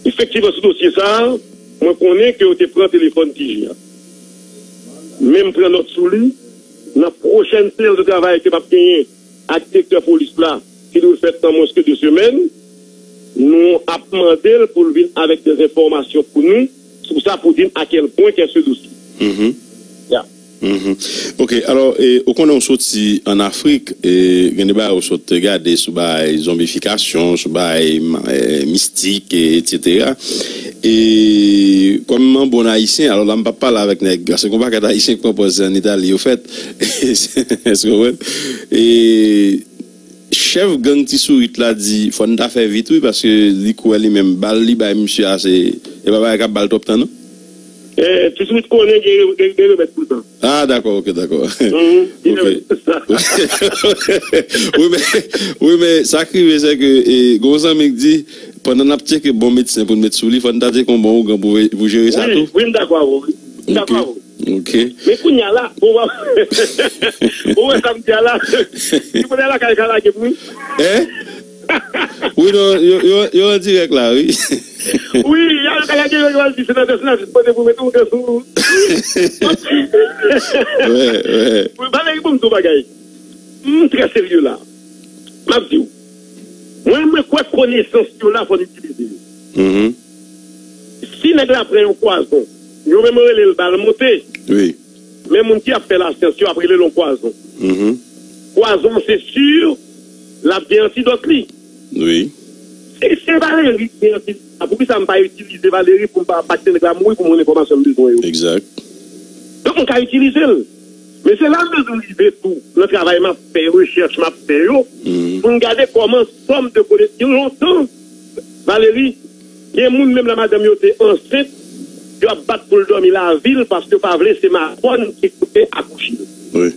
Efektivman, sou dosye sa a, mwen konnen ke yo te pran telefòn T J a. Men m pran nòt sou li, nan pwochèn seyans de travay ke m ap genyen ak direktè polis la, ki dwe fèt nan mwens ke de semèn, nou ap mande l pou l vin avèk de enfòmasyon pou nou sou sa, pou di n a kèl pwen kè se dosye. Mhm. Ya. Mhm. Ok, alò, e, ou konnen ou soti ann Afrik, e, gen de bagay ou sot gade sou bagay zonbifikasyon, sou bagay ma- e, mistik, e, etsetera. E kòm yon bon Ayisyen, alò la, m p ap pale avèk nèg, paske gon pakèt Ayisyen k pran pòz se ann Itali yo fèt. Èske w konprann? E chèf gang Ti Sourit la di fò n ta fè vit, wi, paske li kwè li menm, bal li bay misye a, se, e pa bagay k ap ba l twòp tan, non? Eh, Ti Sourit konnen gen, gen, gen remèd pou sa. Ah, dakò, ok, dakò. Mhm, gen ok. Remèd pou sa. Wi, men, wi, men sa k rive, se ke, e, gon zanmi k di, pandan n ap tcheke bon medsen pou n met sou li, fò n ta tcheke yon bon ougan pou, pou jere sa wi, tou. Wi, m dakò avè w, wi. M dakò avè w. Ok. Men kounye a la, bon, w ap- ou wè sa m di a la, li konnen lakay ka lage m, wi. Hein? Wi, non, yo, yo, yo an dirèk la, wi. Wi, y a ka lage yo, yo al di, se nan pèsonaj, pote pou mete ou sou. Wè, wè. Wi, Valery, pou m di w bagay. M trè serye la. M ap di w. Mwen, mwen kwè konesans yo la, fò n itilize yo. Mhm. Si nèg la pran yon pwazon, yo menm rele l bal monte. Wi. Men moun ki ap fè lasyans yo ap rele l yon pwazon. Mhm. Pwazon, se si l ap gen antidòt li. Wi. Si se Valery ki gen antidòt la, poukisa m pa itilize Valery pou m pa pase nèg la mouri pou m jwenn enfòmasyon m bezwen yo? Egzak. Donk, m ka itilize l. Men se la m bezwen rive tou, nan travay m ap fè, rechèch m ap fè yo, mhm, pou m gade kòman sòm de konesans. Lontan, Valery, gen moun menm lè madanm yo te ansent, yo ap bat pou l dòmi lavil paske yo pa vle se matwòn ki koute akouche l. Wi.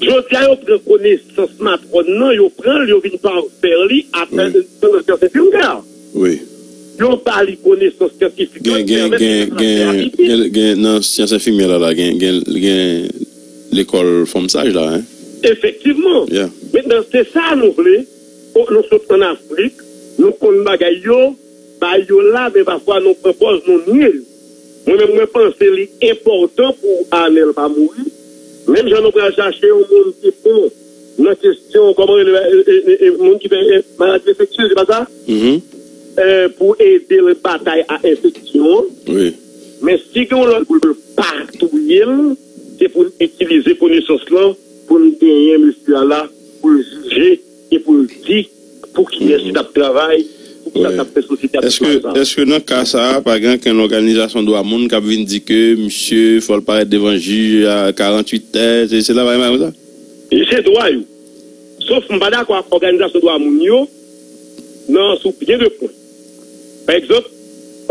Jodi a, yo pran konesans matwòn nan, yo pran l, yo vin pa fè li atè nan syans enfimyè. Wi. Yo ba li konesans syantifik yo. Gen, gen, gen, gen, gen, gen nan syans enfimyè la, la, gen, gen, gen lekòl fanmsaj la, hein? Efektivman. Yeah. Mentnan, se sa nou vle. O, nou sot ann Afrik, nou konn bagay yo, bay yo la, men pafwa nou pran pòz, nou nye yo. Mwen menm, mwen panse li enpòtan pou Anèl pa mouri. Menm jan nou pral chache yon moun ki bon nan kesyon, kòman rele, e, e, e, e, moun ki fè, e, maladi enfeksyez, se pa sa? Mhm. E, pou ede l batay a enfeksyon an. Wi. Men si gen yon lòt pou l pa touye l, se pou n itilize konesans lan pou n genyen mesye a la, pou l jije e pou l di pou kiyès li t ap travay, pou kisa l t ap fè sosyete a. Èske, èske nan ka sa a, pa gen okenn òganizasyon dwa moun k ap vin di ke misye fò l parèt devan jij a karanntuit è, se, se travay sa? E se dwa yo. Sof m pa dakò ak òganizasyon dwa moun yo nan sou byen de pwen. Pa egzanp,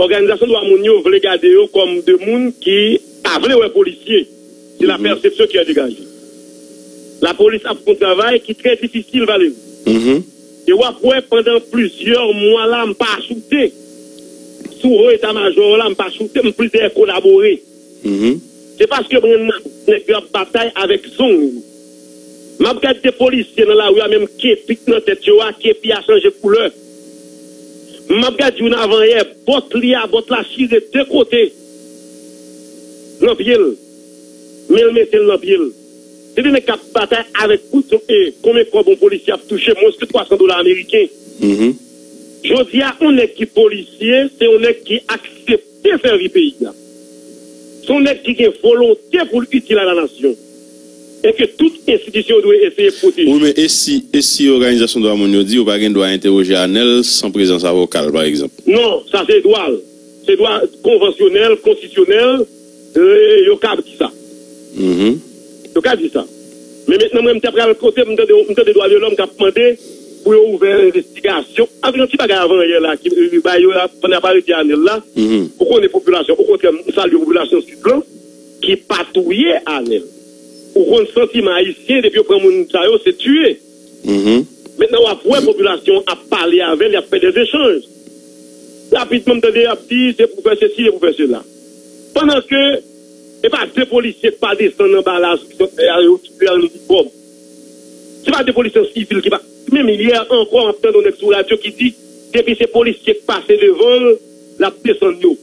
òganizasyon dwa moun yo vle gade yo kòm de moun ki pa vle wè polisye. Se la pèsepsyon ki an degaje. Lapolis ap fè yon travay ki trè difisil, Valery. Mhm. E w ap wè pandan plizyè mwa la, m pa choute. Sou wo eta majò la, m pa choute, m plis dèyè kolabore. Mhm. Se paske mwen nan nèg yo ap batay avèk zong yo. M ap gade de polisye nan lari a, menm kepi k nan tèt yo a, kepi a chanje koulè. M ap gade youn avanyè, bòt li a, bòt la chire de kote nan pye l. Men l mete l nan pye l. Se de nèg k ap batay avèk kouto e konbyen kòb yon polisye ap touche? Mwens ke twa san dola ameriken. Mhm. Jodi a, yon nèg ki polisye, se yon nèg ki aksepte sèvi peyi a. Se yon nèg ki gen volonte pou l itil a la nasyon. E ke tout enstitisyon dwe eseye pwoteje. Wi, men e si, e si òganizasyon dwa moun yo di yo pa gen dwa entèwoje Anèl san prezans avoka l, pa egzanp? Non, sa se dwa l. Se dwa konvansyonèl, konstitisyonèl, e, yo ka di sa. Mhm. Yo ka di sa. Men mentnan, mwen, m te pral kote, m tande, m tande dwa de lòm k ap mande pou yo ouvè envestigasyon. Avèk yon ti bagay avanyè la, ki, e, ba yo la, pandan y ap arete Anèl la, mhm, ou konnen popilasyon, okontrè, m salye popilasyon Sid lan, ki pa touye Anèl. Ou konn santiman ayisyen, depi yo pran moun sa yo, se tiye. Mhm. Mentnan w ap wè popilasyon an ap pale avè l, y ap fè dèzechanj. Rapidman, m tande y ap di se pou fè sesi, se pou fè sela. Pandan ke e pa de polisye k pa desann anba la sou Santnè a, yo tire al nan tout fòm. Se pa de polisye an sivil ki pa. Menm yè ankò, m ap tande yon nèg sou radyo ki di depi se polisye k pase devan l, l ap desann yo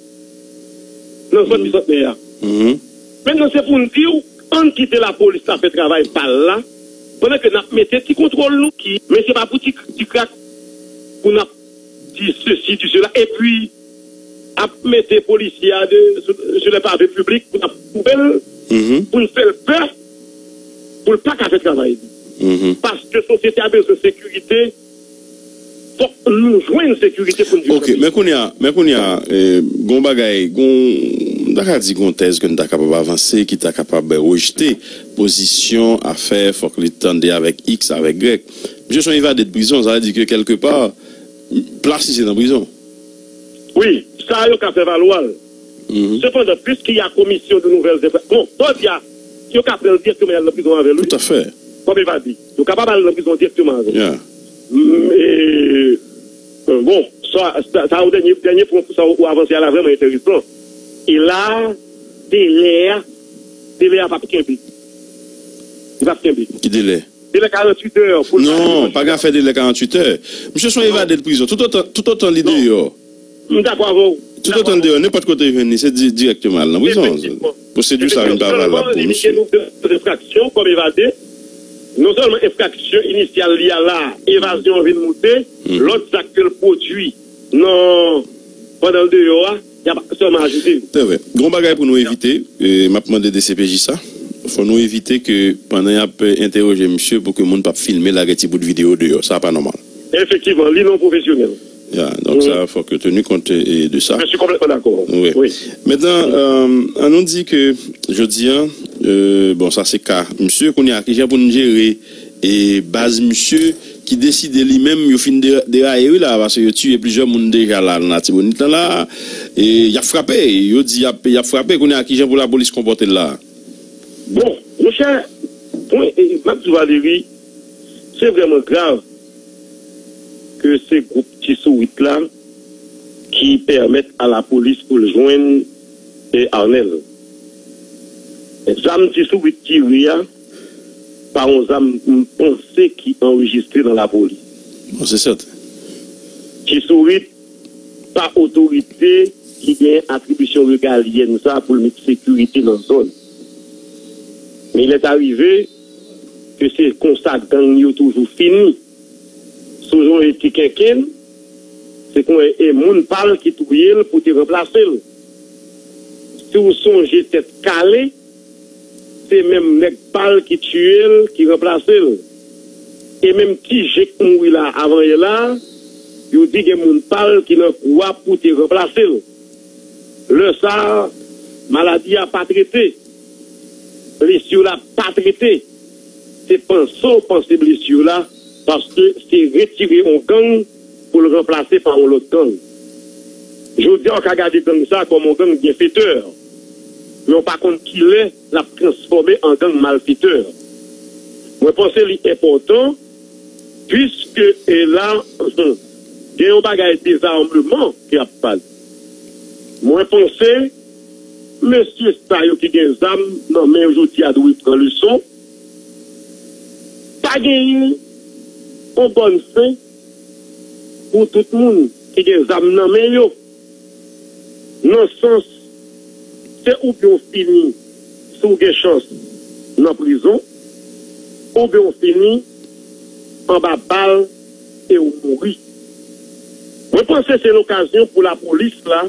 nan zòn Bisantnè a. Mentnan, se pou n di w, ann kite lapolis la fè travay pa l la, pandan ke n ap mete ti kontwòl nou ki, men se pa pou ti, ti krak pou n ap di sesi, di sela, epi ap mete polisye a de, sou, sou lè pave piblik pou n ap koupe l, pou n fè l pè, pou l pa ka fè travay li. Paske sosyete a bezwen sekirite, fòk nou jwenn sekirite pou n viv nan peyi. Ok, men kounye a, men kounye a, eh, gon bagay, gon, m ta ka di gon tèz ke n ta kapab avanse, ki ta kapab rejte pozisyon, afè, fòk li tande avèk X, avèk Y. Misye se yon evade de prizon, sa vle di ke kèlkepa, plas li se nan prizon. Wi, sa yo ka fè valwa l. Sepandan, puiske y a commission de nouvelles infractions, bon, jodi a, yo ka pran l dirèkteman y al nan prizon avè l, wi. Tout à fait. Kòm evade. Yo kapab al nan prizon dirèkteman avè l. Yeah. Mm, e, bon, sa, sa, sa ou dènye, dènye pwen sa ou, ou avanse a la vrèman enteresan. E la, delè a, delè a p ap kenbe. Li p ap kenbe. Ki delè? Delè karannwit è pou l pa... Non, pa gen afè delè karannwit è. Misye se yon evade de prizon. Toutotan, toutotan li deyò. M dakò avè w. Toutotan li deyò, nenpòt kote yo jwenn li, se di-, dirèkteman al nan prizon. Efektivman. Pwosedi sa vin pa valab pou misye. Efektivman, li gen yon enfraksyon kòm evade. Non sèlman enfraksyon inisyal li a la, evazyon an vin moute, lòt zak ke l pwodui nan, pandan l deyò a, y ap sèlman ajoute. Trè byen. Gon bagay pou nou evite, e, m ap mande D C P J sa. Fò nou evite ke pandan y ap, e, entèwoje misye pou ke moun p ap filme, lage ti bout videyo deyò. Sa pa nòmal. Efektivman, li non pwofesyonèl. Ya, donk sa, fòk yo tenu kont, e, de sa. Je suis complètement d'accord. Wi. Mentnan, e, ann nou di ke jodi a, e, bon, sa se ka misye, kounye a, kijan pou n jere e baz misye ki deside li menm, yo fin de-, deraye wi la, paske yo tiye plizyè moun deja la nan Latibonit lan la, e y ap frape, yo di y ap, y ap frape, kounye a kijan pou lapolis konpòte l la? Bon, monchè, pwen, e, m ap di w, Valery, se vrèman grav ke se gwoup Ti Sourit la ki pèmèt a lapolis pou l jwenn, e, Arnel. Zam Ti Sourit tire a, pa yon zam m panse ki anrejistre nan lapolis. Bon, se sèten. Ti Sourit pa otorite ki gen atribisyon regalyèn sa pou l met sekirite nan zòn. Men il est arrivé ke se konsa gang yo toujou fini. Sou yon eti kenken, se kon e moun pa l ki touye l pou te ranplase l. Si w sonje Tèt Kale, se menm nèg pa l ki tiye l, ki ranplase l. E menm Ti Je k mouri la, avanyè la, yo di gen moun pa l ki nan kou a pou te ranplase l. Lè sa a, maladi a pa trete. Blesi w la pa trete. Se panse w panse blesi w la, paske se retire yon gang pou l ranplase pa yon lòt gang. Jodi a, w ka gade gang sa a kòm yon gang byenfetè, men w pa konn kilè l ap transfòme an gang malfetè. Mwen panse li enpòtan, piske, e la, gen yon bagay dezamman ki ap pale. Mwen panse, mesye sa yo ki gen zam nan men yo jodi a dwe pran leson. Pa genyen yon bòn fen pou tout moun ki gen zam nan men yo. Nan sans, se oubyen w fini, si w gen chans, nan prizon, oubyen w fini anba bal e w mouri. Mwen panse se lokazyon pou lapolis la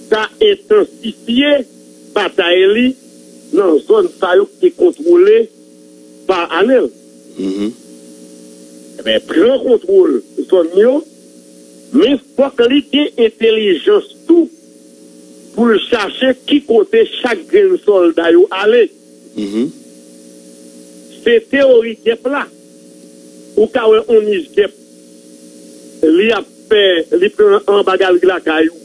ta entansifye batay li nan zòn sa yo ki te kontwole pa Anèl. Ebyen, pran kontwòl zòn yo, men fòk li gen entèlijans tou pou l chache ki kote chak grenn sòlda yo ale. Se teyori gèp la. Ou ka wè on nich gèp, li ap fè, li pran anba galri lakay ou,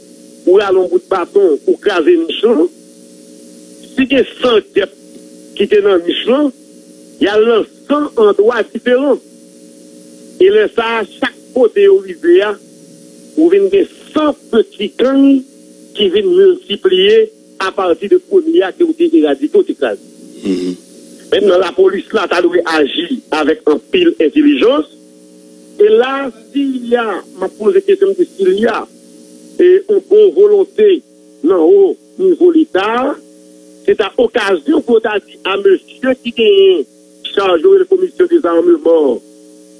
ou rale on bout baton, ou kraze nich lan. Si gen san gèp ki te nan nich lan, y al nan san andwa diferan. E lè sa a, chak kote yo rive a, ou vin gen san peti gang ki vin miltipliye apati de premye a ke ou te eradike, ou te kraze. Mentnan, lapolis la ta dwe aji avèk anpil entèlijans. E la, si y a, m ap poze kesyon m di si y a, e, yon bon volonte nan wo nivo Leta a, se ta okazyon pou yo ta di a mesye ki genyen chaj yo rele komisyon dezameman,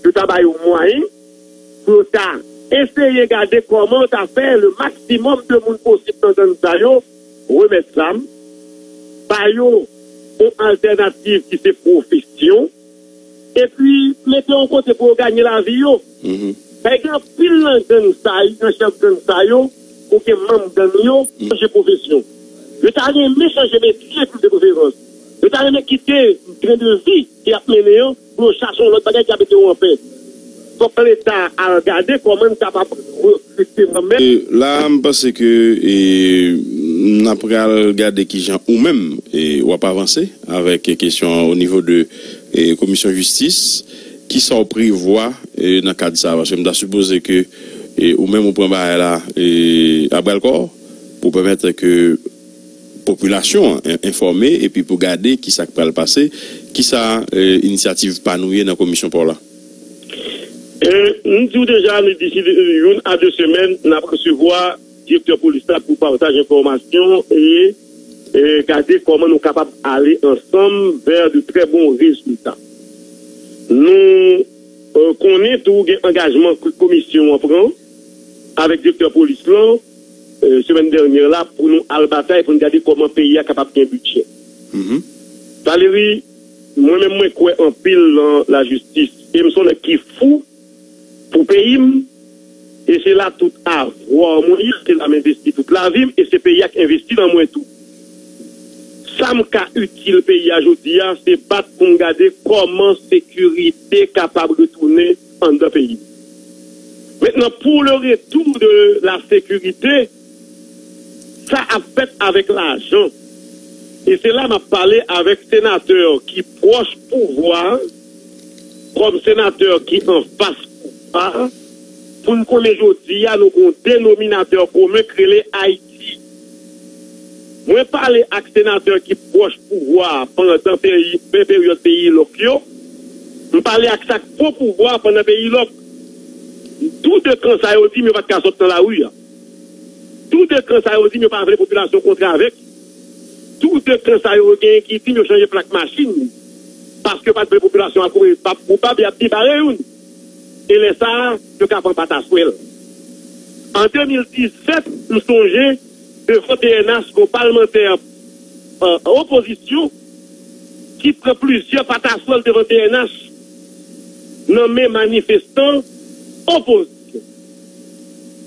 yo ta ba yo mwayen pou yo ta eseye gade kòman yo ta fè le maksimòm de moun posib nan gang sa yo remèt zam, ba yo yon altènativ ki se pwofesyon, epi mete yon kote pou yo ganye lavi yo. Sa gen anpil nan gang sa yo, nan chèf gang sa yo, oubyen manm gang yo, chanje pwofesyon. Yo ta renmen chanje metye tou de preferans. Yo ta renmen kite tren de vi ke y ap mennen an pou yo chache yon lòt bagay ki ap mete yo anpè. Fòk Leta al gade kòman n kapab rekrite manmèt. E la, m panse ke e, n ap pral gade kijan ou menm e, w ap avanse avèk kesyon o nivo de e, komisyon jistis. Kisa w prevwa e, nan kad sa a? Paske m ta sipoze ke e, ou menm ou pran bagay la e, a bra l kò pou pèmèt ke popilasyon an en- enfòme epi pou gade kisa k pral pase, kisa e, inisyativ pa nou ye nan komisyon pa w la. E, m di w deja, nou disi youn a de semèn, n ap resevwa direktè polis la pou pataj enfòmasyon e, e gade kòman nou kapab ale ansanm vè de trè bon rezilta. Nou e, konnen tou gen angajman ke komisyon an pran avèk direktè polis lan e, semèn dènyè la pou nou al batay pou n gade kòman peyi a kapab gen bidjè. Valéry, mwen menm mwen kwè anpil nan lajistis e m se yon nèg ki fou pou peyi m e se la tout avwa mwen ye, se la m envesti tout lavi m e se peyi a k envesti nan mwen tou. Sa m ka itil peyi a jodi a, se bat pou m gade kòman sekirite kapab retounen anndan peyi m. Mentnan, pour le retour de la sécurité, sa ap fèt avèk lajan. E se la m ap pale avèk senatè ki pwòch pouvwa a, kòm senatè ki anfas pouvwa a, pou n konnen jodi a nou gen yon denominatè komen k rele Ayiti. Mwen pale ak senatè ki pwòch pouvwa a pandan peyi, pe- peryòd peyi lòk yo. M pale ak sa k pran pouvwa a pandan peyi lòk. Tou de kan sa yo di m yo pa t ka sot nan lari a. Tou de kan sa yo di m yo pa vle popilasyon kontre avèk. Tou de kan sa yo genyen ki di m yo chanje plak machin. Paske yo pa t vle popilasyon al kouri pa koupab, y ap debare youn. E lè sa a, yo ka pran pataswèl. An de mil disèt, m sonje, devan T N H, gon palmantè e, opozisyon ki pran plizyè pataswèl devan T N H nan men manifestan opozisyon.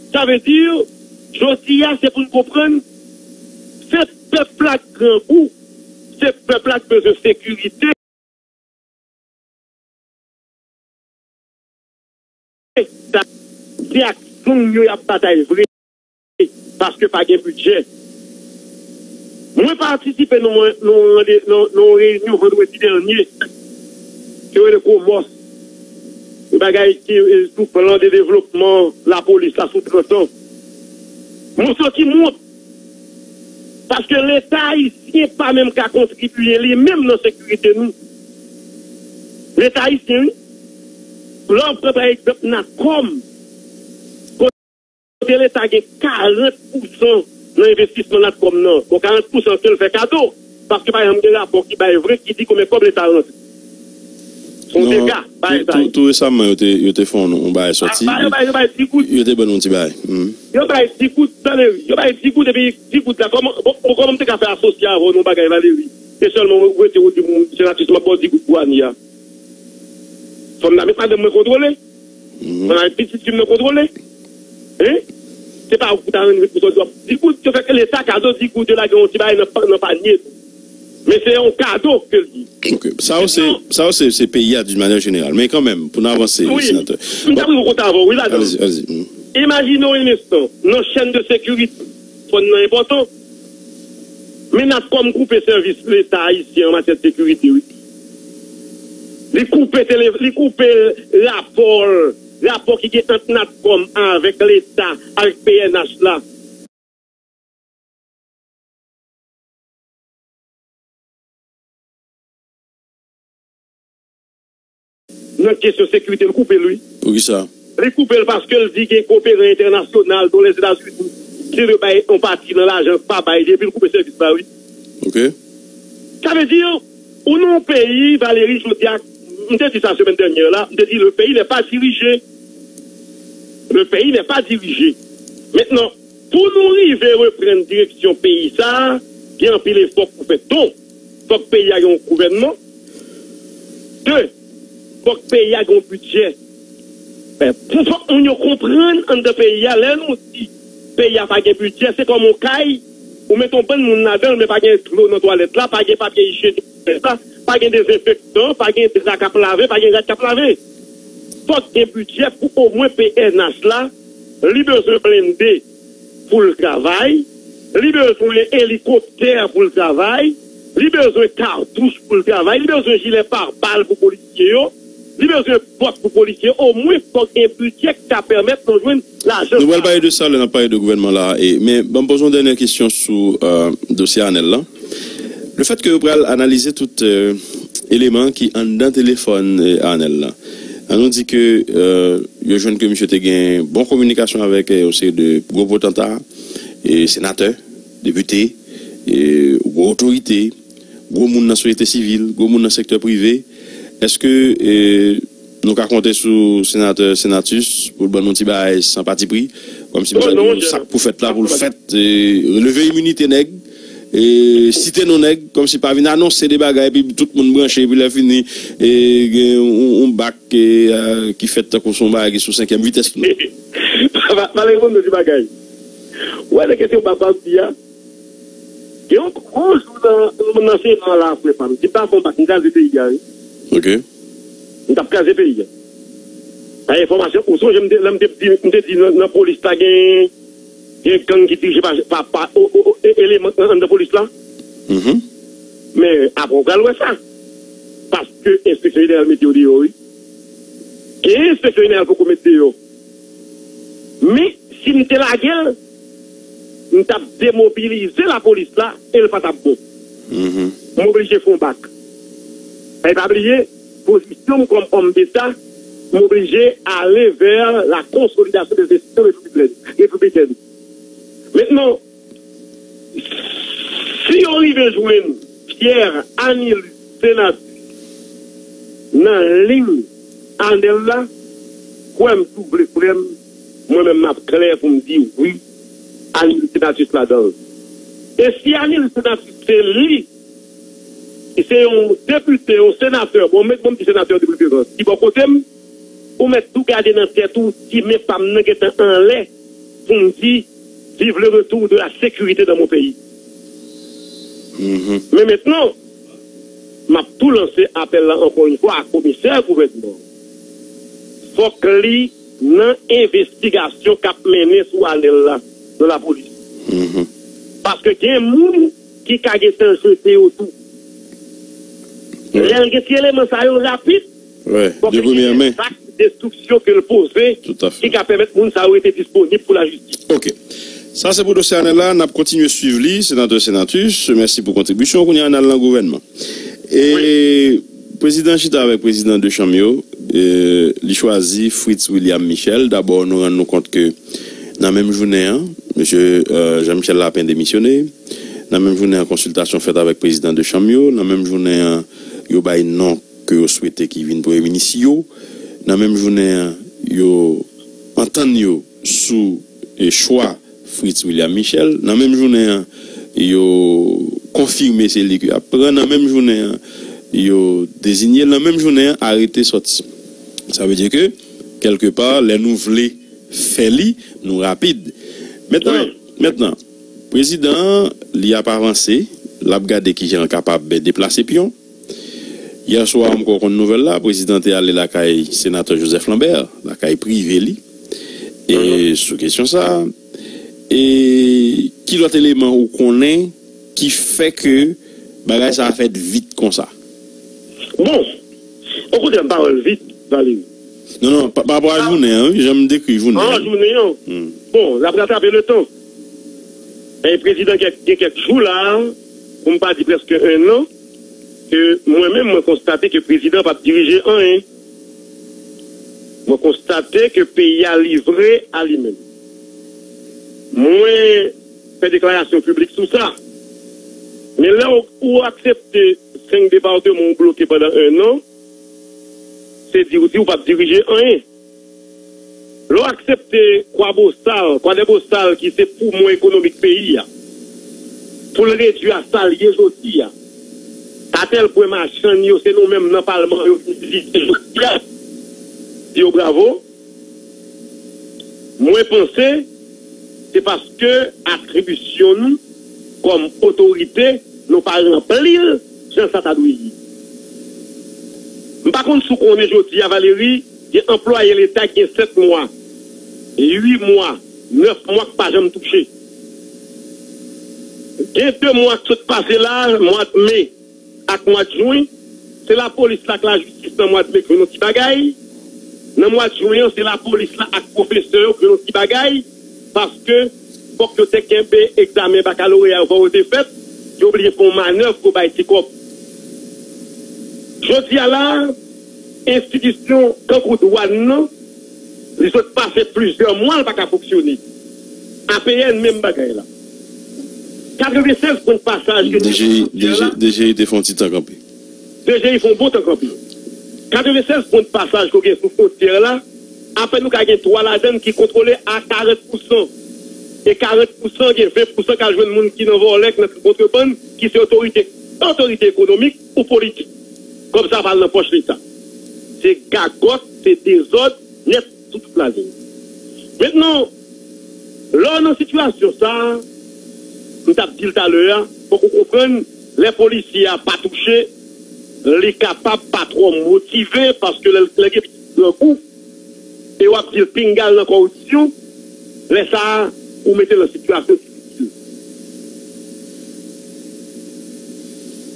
Sa vle di, jodi a, se pou n konprann, se pèp la k grangou, se pèp la k bezwen sekirite. Sa, se ak gang yo y ap batay vre, paske pa gen bidjè. Mwen patisipe nan yon, nan yon rande- nan, nan yon reyinyon vandredi dènye, ki yo rele Komòs, yon bagay ki e, sou plan de devlopman lapolis la sou trant an. Mwen santi m wont, paske Leta ayisyen pa menm ka kontribiye li menm nan sekirite nou. Leta ayisyen, wi. Lè w pran pa egzanp Natcom, kote Leta gen karant pousan nan envestisman Natcom nan, bon, karant pousan ke l fè kado, paske pa janm gen rapò ki bay vre, ki di konbyen kòb Leta rantre. Se yon dega, bagay sa yo. Tou resaman, yo te, yo te fè yon, yon bagay sòti. Yo bay, yo bay di goud. Yo te ban nou yon ti bagay. Yo bay di goud, tande, yo bay di goud, epi di goud la, kòman, bon, bon, kòman m te ka fè asosye avè w nan yon bagay, Valéry? E sèlman ou rete ou di m, senatrice, m ap ba w di goud pou Ani a. Fanm nan met madanm mwen kontwole. Fanm nan met pitit fi m nan kontwole. Hein? Se pa ou ki ta rann rit pou sòti w ap di goud, yo fè ke Leta kado di goud, yo lage yon ti bagay nan pa- nan panye tou. Men se yon kado ke l ye. Ok. Sa yo se, sa yo se, se peyi a d'une manière générale. Men kanmenm, pou n avanse, senatè. Wi. M t ap rive kote avè w, wi, ladan. Allez-y, allez-y. Imajine w yon instan, nan chèn de sekirite, fòn nan enpòtan. Men Natcom koupe sèvis Leta ayisyen an matyè de sekirite, wi. Li koupe tele, li koupe rapò l, rapò ki gen ant Natcom avèk Leta, avèk P N H la. Nan kesyon sekirite, l koupe l, wi. Poukisa? Li koupe l paske l di gen koperan entènasyonal, dont Lèzetazini, ki te bay yon pati nan lajan pa bay li, epi l koupe sèvis la, wi. Ok. Sa vle di, ou nan yon peyi, Valéry, jodi a, m te di sa semèn dènyè la, m te di, le pays n'est pas dirigé. Le pays n'est pas dirigé. Mentnan, pou nou rive reprann direksyon peyi sa a, gen anpil efò pou fèt. Donk, fòk peyi a gen yon gouvènman. De, fòk peyi a gen yon bidjè. Eh, pou fòk moun yo konprann anndan peyi a, lè nou di peyi a pa gen bidjè, se kòm yon kay, ou mete yon bann moun ladan l, men pa gen dlo nan twalèt la, pa gen papye ijyenik nan twalèt la, pa gen dezenfektan, pa gen dra k ap lave, pa gen rad k ap lave. Fòk gen bidjè pou omwen P N H la, li bezwen blende pou l travay, li bezwen elikoptè pou l travay, li bezwen katouch pou l travay, li bezwen jilè pare bal pou polisye yo, li bezwen bòt pou polisye yo, omwen fòk gen bidjè ki ka pèmèt nou jwenn lajan. Nou pral pale de sa lè n ap pale de gouvènman la, e, men ban m poze yon dènyè kesyon sou, euh, dosye Anèl la. Le fait que yo pral analize tout, euh, eleman ki anndan telefòn, euh, Anèl la. An nou di ke, euh, yo jwenn ke misye te gen bon kominikasyon avèk, euh, yon seri de gwo potanta, e senatè, depite, e gwo otorite, gwo moun nan sosyete sivil, gwo moun nan sektè prive. Èske, euh, nou ka konte sou senatè Senatus pou l ban nou ti bagay san patipri, kòmsi misye di yon sak pou fèt la, pou l fèt, e, leve iminite nèg, e, site non nèg, kòmsi pa vin anonse de bagay, epi tout moun branche, epi lè fini, e, gen yon, yon bak, e, a, ki fèt tankou se yon bagay ki sou senkyèm vitès tou. Pa, pa, pa reponn nou ti bagay. Ou wè nan kesyon bak la, ou di a, gen yon gwo jou nan, nan Sena la, frè pa m. Si m pa fè yon bak, m kraze peyi a, wi. Ok. M t ap kraze peyi a. Pa enfòmasyon, ou sonje m te, lè m te di, m te di nan, nan polis la gen, gen gang ki dirije pa, pa, pa o, o, o, e, eleman anndan polis la? Mhm. Men apre w pral wè sa. Paske enspeksyon jeneral mete yo deyò, wi. Gen enspeksyon jeneral poko met deyò. Men, si m te lage l, m t ap demobilize lapolis la e l pa t ap bon. Mhm. M oblije fè yon bak. E pa bliye, pozisyon m kòm òm deta, m oblije ale vè la konsolidasyon de enstitisyon repiblikèn. Mentnan, si yo rive jwenn Pierre Anilus Senatus nan liy Anèl la, kwè m si w vle kwè m, mwen menm m ap klè pou m di wi, Anilus Senatus ladan l. E si Anilus Senatus se li, se yon depite, yon senatè, bon, mèt, bon, m di senatè de preferans, ki bò kote m, ou mèt tou gade nan tèt ou, si men pa m nan gentan anlè, pou m di, vive le retour de la sécurité dans mon pays. Mhm. Men mentnan, m ap tou lanse apèl la ankò yon fwa a komisè gouvènman. Fòk li nan envestigasyon k ap mennen sou Anèl la, nan lapolis. Mhm. Paske gen moun ki ka gentan jete yo tou. Wi. Lè l gen ti eleman sa yo rapid, wi, fòk li gen zak destriksyon ke l poze ki ka pèmèt moun sa yo rete disponib pou lajistis. Ok. Sa se pou dosye Anèl la, n ap kontinye swiv li, senatè Senatus. Mèsi pou kontribisyon w. Kounye a, n al nan gouvènman. E wi. Prezidan chita avèk prezidan de chanm yo, e, li chwazi Fritz William Michel. Dabò, nou rann nou kont ke nan menm jounen an, mesye, e, Jean Michel Lapin demisyone. Nan menm jounen an, konsiltasyon fèt avèk prezidan de chanm yo. Nan menm jounen an, yo bay non ke yo swete ki vin premye minis yo. Nan menm jounen an, yo antann yo sou, e, chwa Fritz William Michel. Nan menm jounen an, yo konfime se li ke y ap pran. Nan menm jounen an, yo deziye l. Nan menm jounen an, arete sòti. Sa vle di ke, kèlkepa, lè nou vle fè li, nou rapid. Mentnan, mentnan, prezidan an, li ap avanse, l ap gade kijan l kapab deplase pyon. Yè swa, m kwè w konn nouvèl la, prezidan te ale lakay senatè Joseph Lambert, lakay prive li, e sou kesyon sa a. E ki lòt eleman ou konnen ki fè ke bagay sa a fèt vit konsa? Bon, Okontrè, m pawòl vit, Valéry. Non, non, pa, pa rapò a jounen an, wi, jan m dekri jounen an. An jounen an. Hmm. Bon, l ap ratrape letan. E prezidan gen kèk jou la, pou m pa di prèske ennan, ke mwen menm, mwen konstate ke prezidan p ap dirije anyen. Mwen konstate ke peyi a livre a li menm. Mwen fè deklarasyon piblik sou sa. Men lè w, ou aksepte senk depatman ou bloke pandan ennan, se di ou di ou p ap dirije anyen. Lè w aksepte Kwabosal, Kwadèbosal ki se poumon ekonomik peyi a, pou l redui a sa l ye jodi a, atèl pwen machann yo, se nou menm nan palman yo vin vizite jodi a, di yo bravo. Mwen panse se paske atribisyon nou kòm otorite, nou pa ranpli l jan sa ta dwe ye. M pa konn si w konnen jodi a, Valéry, gen anplwaye leta ki gen sèt mwa, uit mwa, nèf mwa k pa janm touche. Gen de mwa k sot pase la, mwa me ak mwa jen, se lapolis la ak lajistis nan mwa me k jwenn yon ti bagay. Nan mwa jen an, se lapolis la ak pwofesè yo k jwenn yon ti bagay, paske fòk yo te kenbe egzamen bakaloreya yo fò yo te fèt, yo bliye fè yon manèv pou bay ti kòb. Jodi a la, enstitisyon tankou dwàn nan, li sot pase plizyè mwa, l pa ka fonksyone. A P N, menm bagay la. Katrevennsèz pwen de pasaj ke nou gen sou fwontyè la. D G I te fè yon ti tan kanpe. D G I fè yon bon tan kanpe. Katrevennsèz pwen de pasaj ke w gen sou fwontyè la, apèn ou ka gen twa ladan l ki kontwole a karant pousan. E karant pousan, gen ven pousan k al jwenn moun ki nan vòlè, k nan kontrebann, ki se otorite, otorite ekonomik ou politik. Kòb sa pral nan pòch leta. Se gagòt, se dezòd nèt sou tout lalin. Mentnan, lè w nan sitiyasyon sa a, m t ap di l talè a, fòk ou konprann, lè polisye a pa touche, li kapab pa twò motive, paske lè, lè gen pitit grangou, e w ap di l pinga l nan kòripsyon, lè sa a, ou mete l nan sitiyasyon difisil.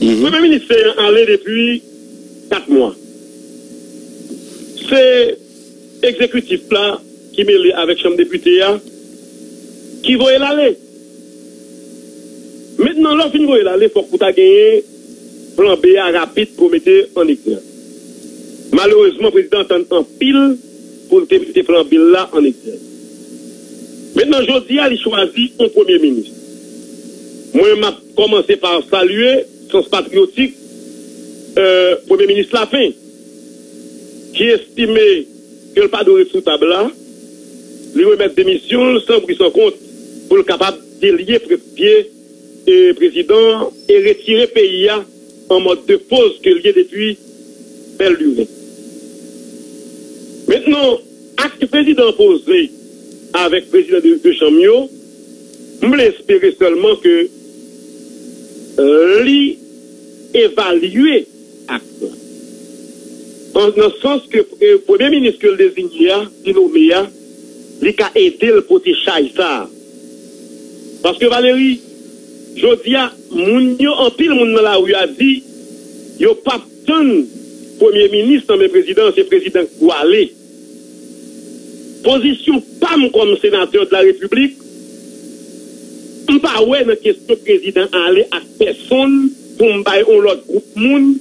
Mhm. Premye minis Senyè ale depi kat mwa. Se egzekitif la ki mele avèk Chanm Depite a ki voye l ale. Mentnan, lè w fin voye l ale, fòk ou ta genyen plan B a rapid pou w mete an egzèk. Malerezman, prezidan an tann anpil pou l te mete plan B l la an egzèk. Mentnan, jodi a, li chwazi yon premye minis. Mwen, m ap kòmanse pa salye sans patriyotik, euh, premye minis Lapen, ki estime ke l pa dwe ret sou tab la, li remèt demisyon l san bri san kont pou l kapab delye pre-, pye, e, prezidan an e retire peyi a an mòd de poz ke l ye depi bèl lire. Mentnan, ak prezidan an poze avèk prezidan de, de chanm yo, m vle espere sèlman ke, euh, li evalye ak sa. An, nan sans ke, e, premye minis ke l dezinye a, ki nome a, li ka ede l pote chay sa a. Paske Valéry, jodi a, moun yo, anpil moun nan lari a di, yo p ap tann premye minis nan men prezidan, se prezidan k dwe ale. Pozisyon pa m kòm senatè de la repiblik, m pa wè nan kesyon prezidan ale ak pèsonn pou m bay yon lòt gwoup moun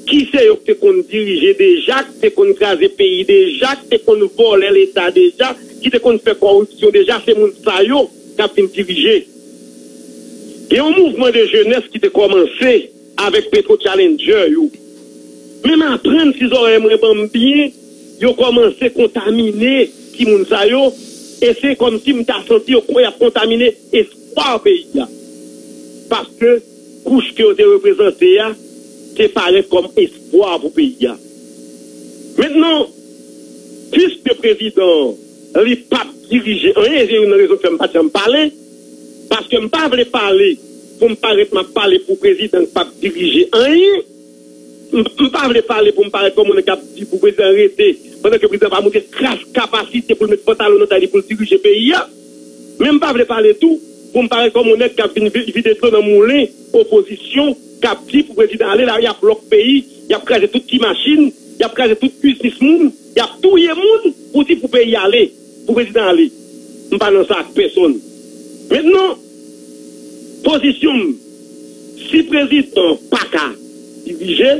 ki se yo ki te konn dirije deja, ki te konn kraze peyi deja, ki te konn vòlè leta deja, ki te konn fè kòripsyon deja, se moun sa yo k ap vin dirije. Gen yon mouvman de jenès ki te kòmanse avèk Petro Challenger yo. Men m aprann si zòrèy mwen ban m byen, yo kòmanse kontamine timoun sa yo, e se kòmsi m ta santi yo kwè y ap kontamine espwa peyi a. Paske kouch ke yo te reprezante a te parèt kòm espwa pou peyi a. Mentnan, piske prezidan an, li p ap dirije anyen, e se youn nan rezon k fè m pa t janm pale, paske m pa vle pale pou m parèt m ap pale pou prezidan k p ap dirije anyen. M, m pa vle pale pou m parèt kòm yon nèg k ap di pou prezidan rete, pandan ke prezidan pa montre kras kapasite pou l met pantalon nan tay li pou l dirije peyi a. Men m pa vle pale tou pou m parèt kòm yon nèg k ap vin vi-, vide dlo nan moulen opozisyon, k ap di pou prezidan ale, la y ap lòk peyi, y ap kraze tout ti machin, y ap kraze tout biznis moun, y ap touye moun pou di pou peyi ale, pou prezidan ale. M pa nan sa ak pèsonn. Mentnan, pozisyon m, si prezidan pa ka dirije,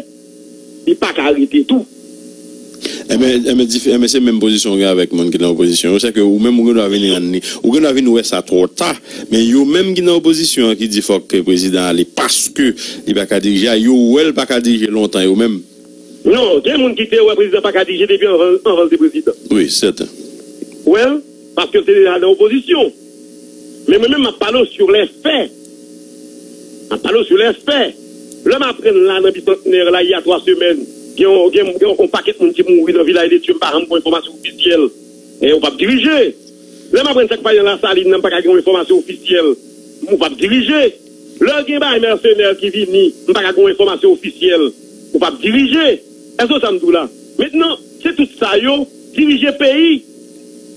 li pa ka rete tou. Enben, enben, dif- enben se menm pozisyon w gen avèk moun ki nan opozisyon yo. Se ke ou menm ou gen dwa vin rann li. Ou gen dwa vin wè sa twò ta. Men yo menm ki nan opozisyon an ki di fòk ke prezidan ale paske li pa ka dirije a, yo wè l pa ka dirije lontan yo menm. Non, gen moun ki te wè prezidan pa ka dirije depi anvan anvan l te prezidan. Wi, sèten. Ou wè l? Paske l te deja nan opozisyon. Men mwen menm, m ap pale w sur les faits. M ap pale w sur les faits. Lè m aprann la nan Bisantnè la, il y a twa semèn, gen yon- gen gen yon pakèt moun ki mouri nan vilaj de Dye, m pa janm gen enfòmasyon ofisyèl. E ou p ap dirije. Lè m aprann sa k pase nan Lasalin nan, m pa ka gen yon enfòmasyon ofisyèl. Ou p ap dirije. Lè gen bagay mèsenè ki vini, m pa ka gen yon enfòmasyon ofisyèl. Ou p ap dirije. Èske w sa m di w la? Mentnan, se tout sa yo, dirije peyi,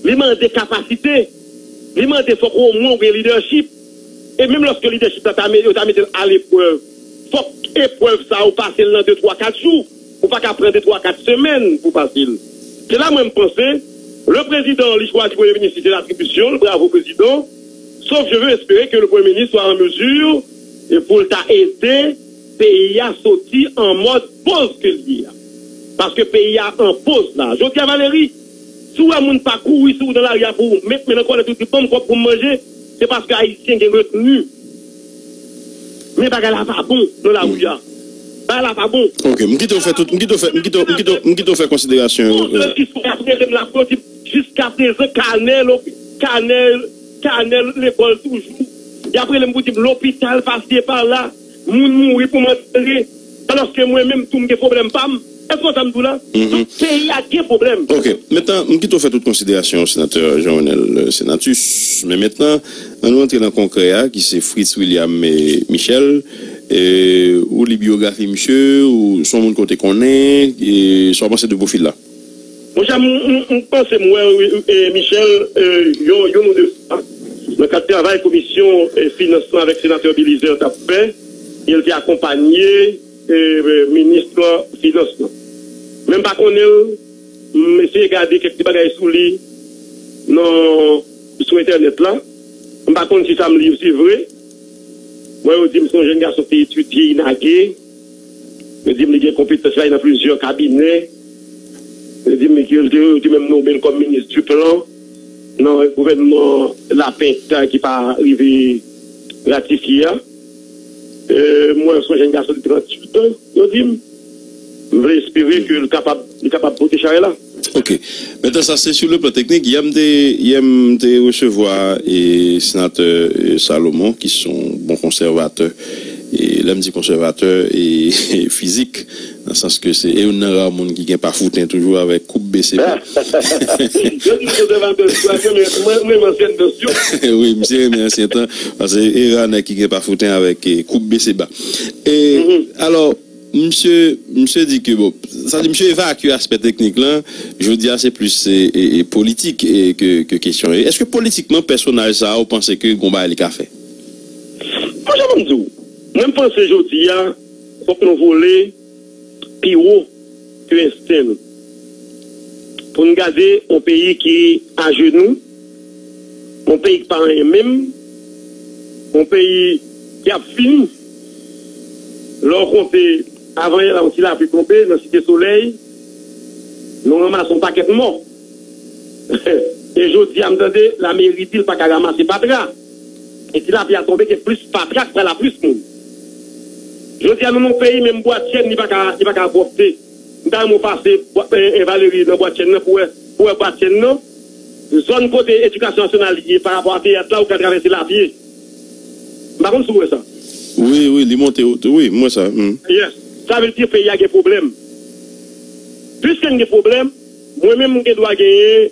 li mande kapasite, li mande fòk ou omwen ou gen lidèchip. E menm lòske lidèchip la ta met, yo ta mete l aleprèv, fòk eprèv sa ou pase l nan de, twa, kat jou. Ou pa ka pran de, twa, kat semèn pou pase l. Se la mwen m panse, le prezidan li chwazi premye minis, se latribisyon l, bravo prezidan. Sof je veux espérer que le premye minis soit en mesure e pou l ta ede peyi a soti an mòd poz ke l ye a. Paske peyi a an poz la. Jodi a Valeri, si w wè moun pa kouri sou nan lari a pou ou met men nan kòlèt ou di ban m kòb pou m manje, se paske Ayisyen gen retni. Men bagay la pa bon nan lari a. Bagay la pa bon. Ok, m kite w fè tout, m kite w fè, m kite w, m kite w, m kite w fè konsiderasyon yo. Tout lè ki sou ap rele m la pou yo di jiska prezan kanè lopi kanè kanè lekòl toujou. Y ap rele m pou di m lopital pase pa la, moun mouri pou m antere. Alòske mwen menm tou m gen pwoblèm pa m. Èske w sa m di w la? Donk peyi a gen pwoblèm. Ok, mentnan m kite w fè tout konsiderasyon senatè Jean Renel Senatus. Men mentnan, ann nou antre nan konkrè a ki se Fritz William Michel. Ou li byografi misye, ou se yon moun ke w te konnen, sa w panse de pwofil la? Monchè, m panse m wè Michel yon yon ou de fwa nan kad travay komisyon finans lan avèk senatè Belizaire t ap fè, e l te akonpanye minis finans lan. Men m pa konnen l, m eseye gade kèk ti bagay sou li nan sou entènèt la. M pa konn si sa m li yo se vre. Mwen, yo di m se yon jèn gason ki te etidye Inage. Yo di m li gen konpetans la nan plizyè kabinè. Yo di m li ki yo te menm nonmen l kòm minis di plan nan gouvènman Lapenta ki pa rive ratifye a. Mwen se yon jèn gason de tranntuit an, yo di m. M vle espere ke l kapab li kapab pote charè la. Ok. Mentnan sa se sou le plan teknik. Yè m te yè m te resevwa e senatè Salomon ki se yon bon konsèvatè. E lè m di konsèvatè e fizik nan sans ke se e youn nan ra moun ki gen pa fouten toujou avèk koup bese ba. Yo di m konsèvatè, mwen mwen ansyen dosyo. Wi, misye renmen ansyen tan. Paske e ra nèg ki gen pa fouten avèk koup bese ba. E alò Misye, misye di ke bon, sa di misye evakye aspè teknik lan, jodi a se plis e, e, e politik e, ke, ke kesyon. E èske politikman pèsonaj sa a ou panse ke gon bagay li ka fè? Mwen jan m di w, mwen m panse jodi a fòk nou vole pi wo ke ensten nou. Pou n gade yon peyi ki ajenou, yon peyi ki pa anyen menm, yon peyi ki ap fini. Lè w konte avanyè la yon ti lapli tonbe nan Site Solèy, nou ranmase yon pakèt mò. E jodi a m tande lameri di l pa ka ranmase fatra. E ti lapli a tonbe gen plis fatra k pral a plis moun. Jodi a nou nan yon peyi menm bwatyèn li pa ka li pa ka pwòpte. M ta renmen w pase Valeri nan bwatyèn nan pou wè pou wè bwatyèn nan. Zòn kote edikasyon nasyonal ye pa rapò a teyat la ou ka travèse lapye. M pa konn si w wè sa. Wi, wi, li monte wi, m wè sa. Hmm. Yes. Sa vle di peyi a gen pwoblèm. Piske n gen pwoblèm, mwen menm m gen dwa genyen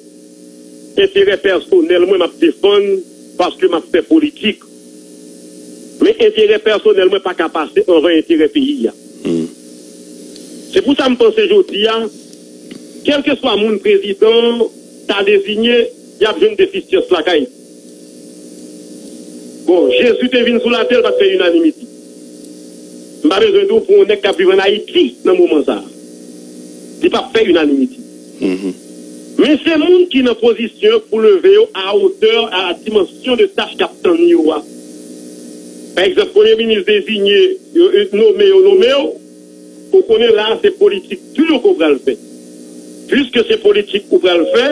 enterè pèsonèl mwen m ap defann paske m ap fè politik. Men enterè pèsonèl mwen pa ka pase anvan enterè peyi a. Se pou sa m panse jodi a, kèlkeswa moun prezidan ta deziye, y ap jwenn defisyans lakay. Bon, Jezi te vin sou latè, l pa t fè inanimite. M pa bezwen di w pou yon nèg k ap viv ann Ayiti nan moman sa a. Li p ap fè inanimite. Men se moun ki nan pozisyon pou leve yo a otè, a la dimansyon de tach k ap tann yo a. Pa egzanp, premye minis dezinye, yo, yo nome yo, nome yo, ou konnen la a se politik di yo ke w pral fè. Piske se politik ou pral fè,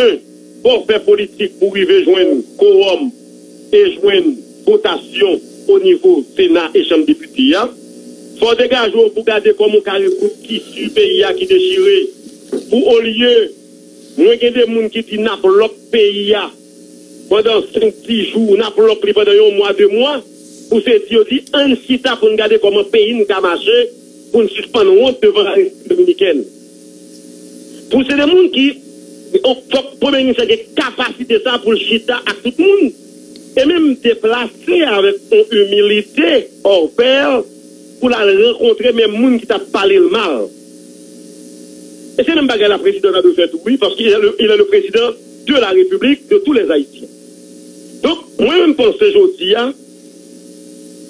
en, fò w fè politik pou rive jwenn kowòm e jwenn votasyon o nivo Sena e Chanm Depite a. Fò w degaje w pou gade kòman w ka rezoud kisi peyi a ki dechire. Pou olye, mwen gen de moun ki di n ap lòk peyi a pandan senk, dis jou, n ap lòk li pandan yon mwa, de mwa, pou se di yo di, ann chita pou n gade kòman peyi n ka mache, pou n sispann wont devan la Repiblik Dominikèn. Pou se de moun ki, fòk premye minis la gen kapasite sa pou l chita ak tout moun, e menm deplase avèk yon imilite hors pair pou l al rankontre menm moun ki t ap pale l mal. E se menm bagay la prezidan ta dwe fè tou, wi, paske il est le, il est le président de la République de tous les Haïtiens. Donk, mwen menm panse jodi a,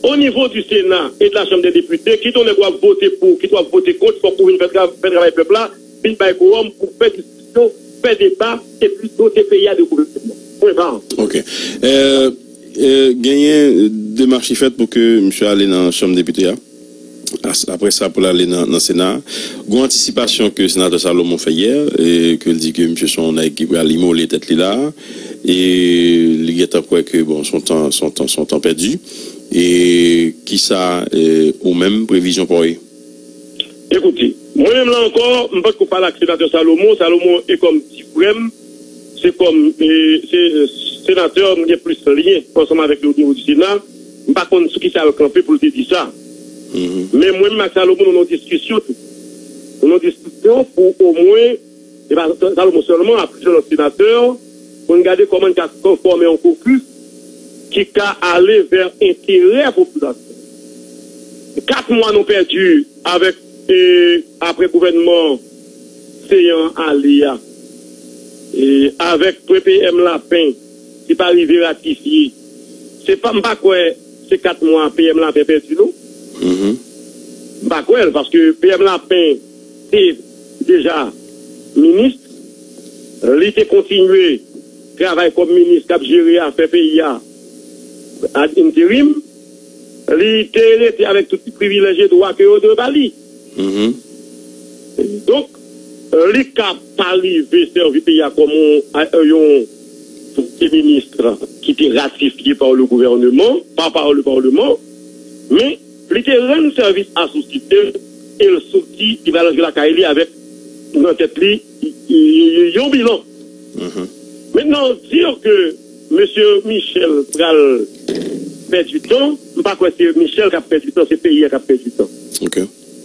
o nivo di Sena e de la Chanm dè Depite, kit yon nèg w ap vote pou, kit w ap vote kont, fòk ou vin fè tra-, fè travay pèp la, vin bay kowòm pou fè diskisyon, fè deba, epi dote peyi a de gouvènman. Pwen ba. Ok. Euh, euh, genyen demach ki fèt pou ke misye ale nan Chanm Depite a. As-, apre sa, pou l ale nan, nan Sena. Gon antisipasyon ke senatè Salomon fè yè, e ke l di ke misye se yon nèg ki pral imole tèt li la, e li gentan kwè ke, bon, se yon tan, se yon tan, se yon tan pèdi. E kisa, e, ou menm, previzyon pa w ye? Ekoute, mwen menm la ankò, m pa t ko pale ak senatè Salomon. Salomon e kòm ti frè m, se kòm, e, se senatè m gen plis lyen ansanm avèk li o nivo di Sena. M pa konn sou kisa l kanpe pou l te di sa. Men mwen menm ak Salomon, nou nan diskisyon tou. Nou nan diskisyon pou omwen, e pa Salomon sèlman, a plizyè lòt senatè, pou n gade kòman n ka fòme yon kokis ki ka ale vè enterè popilasyon. Kat mwa nou pèdi avèk, e, apre gouvènman Seyan ale a, e, avèk P P M Lapen ki pa rive ratifye. Se pa, m pa kwè se kat mwa P M Lapen pèdi, non. M pa kwè l, paske P M Lapen te deja minis, li te kontinye travay kòm minis k ap jere afè peyi a ad interim, li te rete avèk tout privilèj e dwa ke yo te ba li. Donk, li ka pa rive sèvi peyi a kòm yon, yon premye minis ki te ratifye pa le gouvènman, pa, pa le paleman, men li te rann sèvis a sosyete l e l soti, li pral rantre lakay li avèk nan tèt li yon bilan. Mentnan, dire ke mesye Michel pral pèdi tan, m pa kwè se Michel k ap pèdi tan, se peyi a k ap pèdi tan.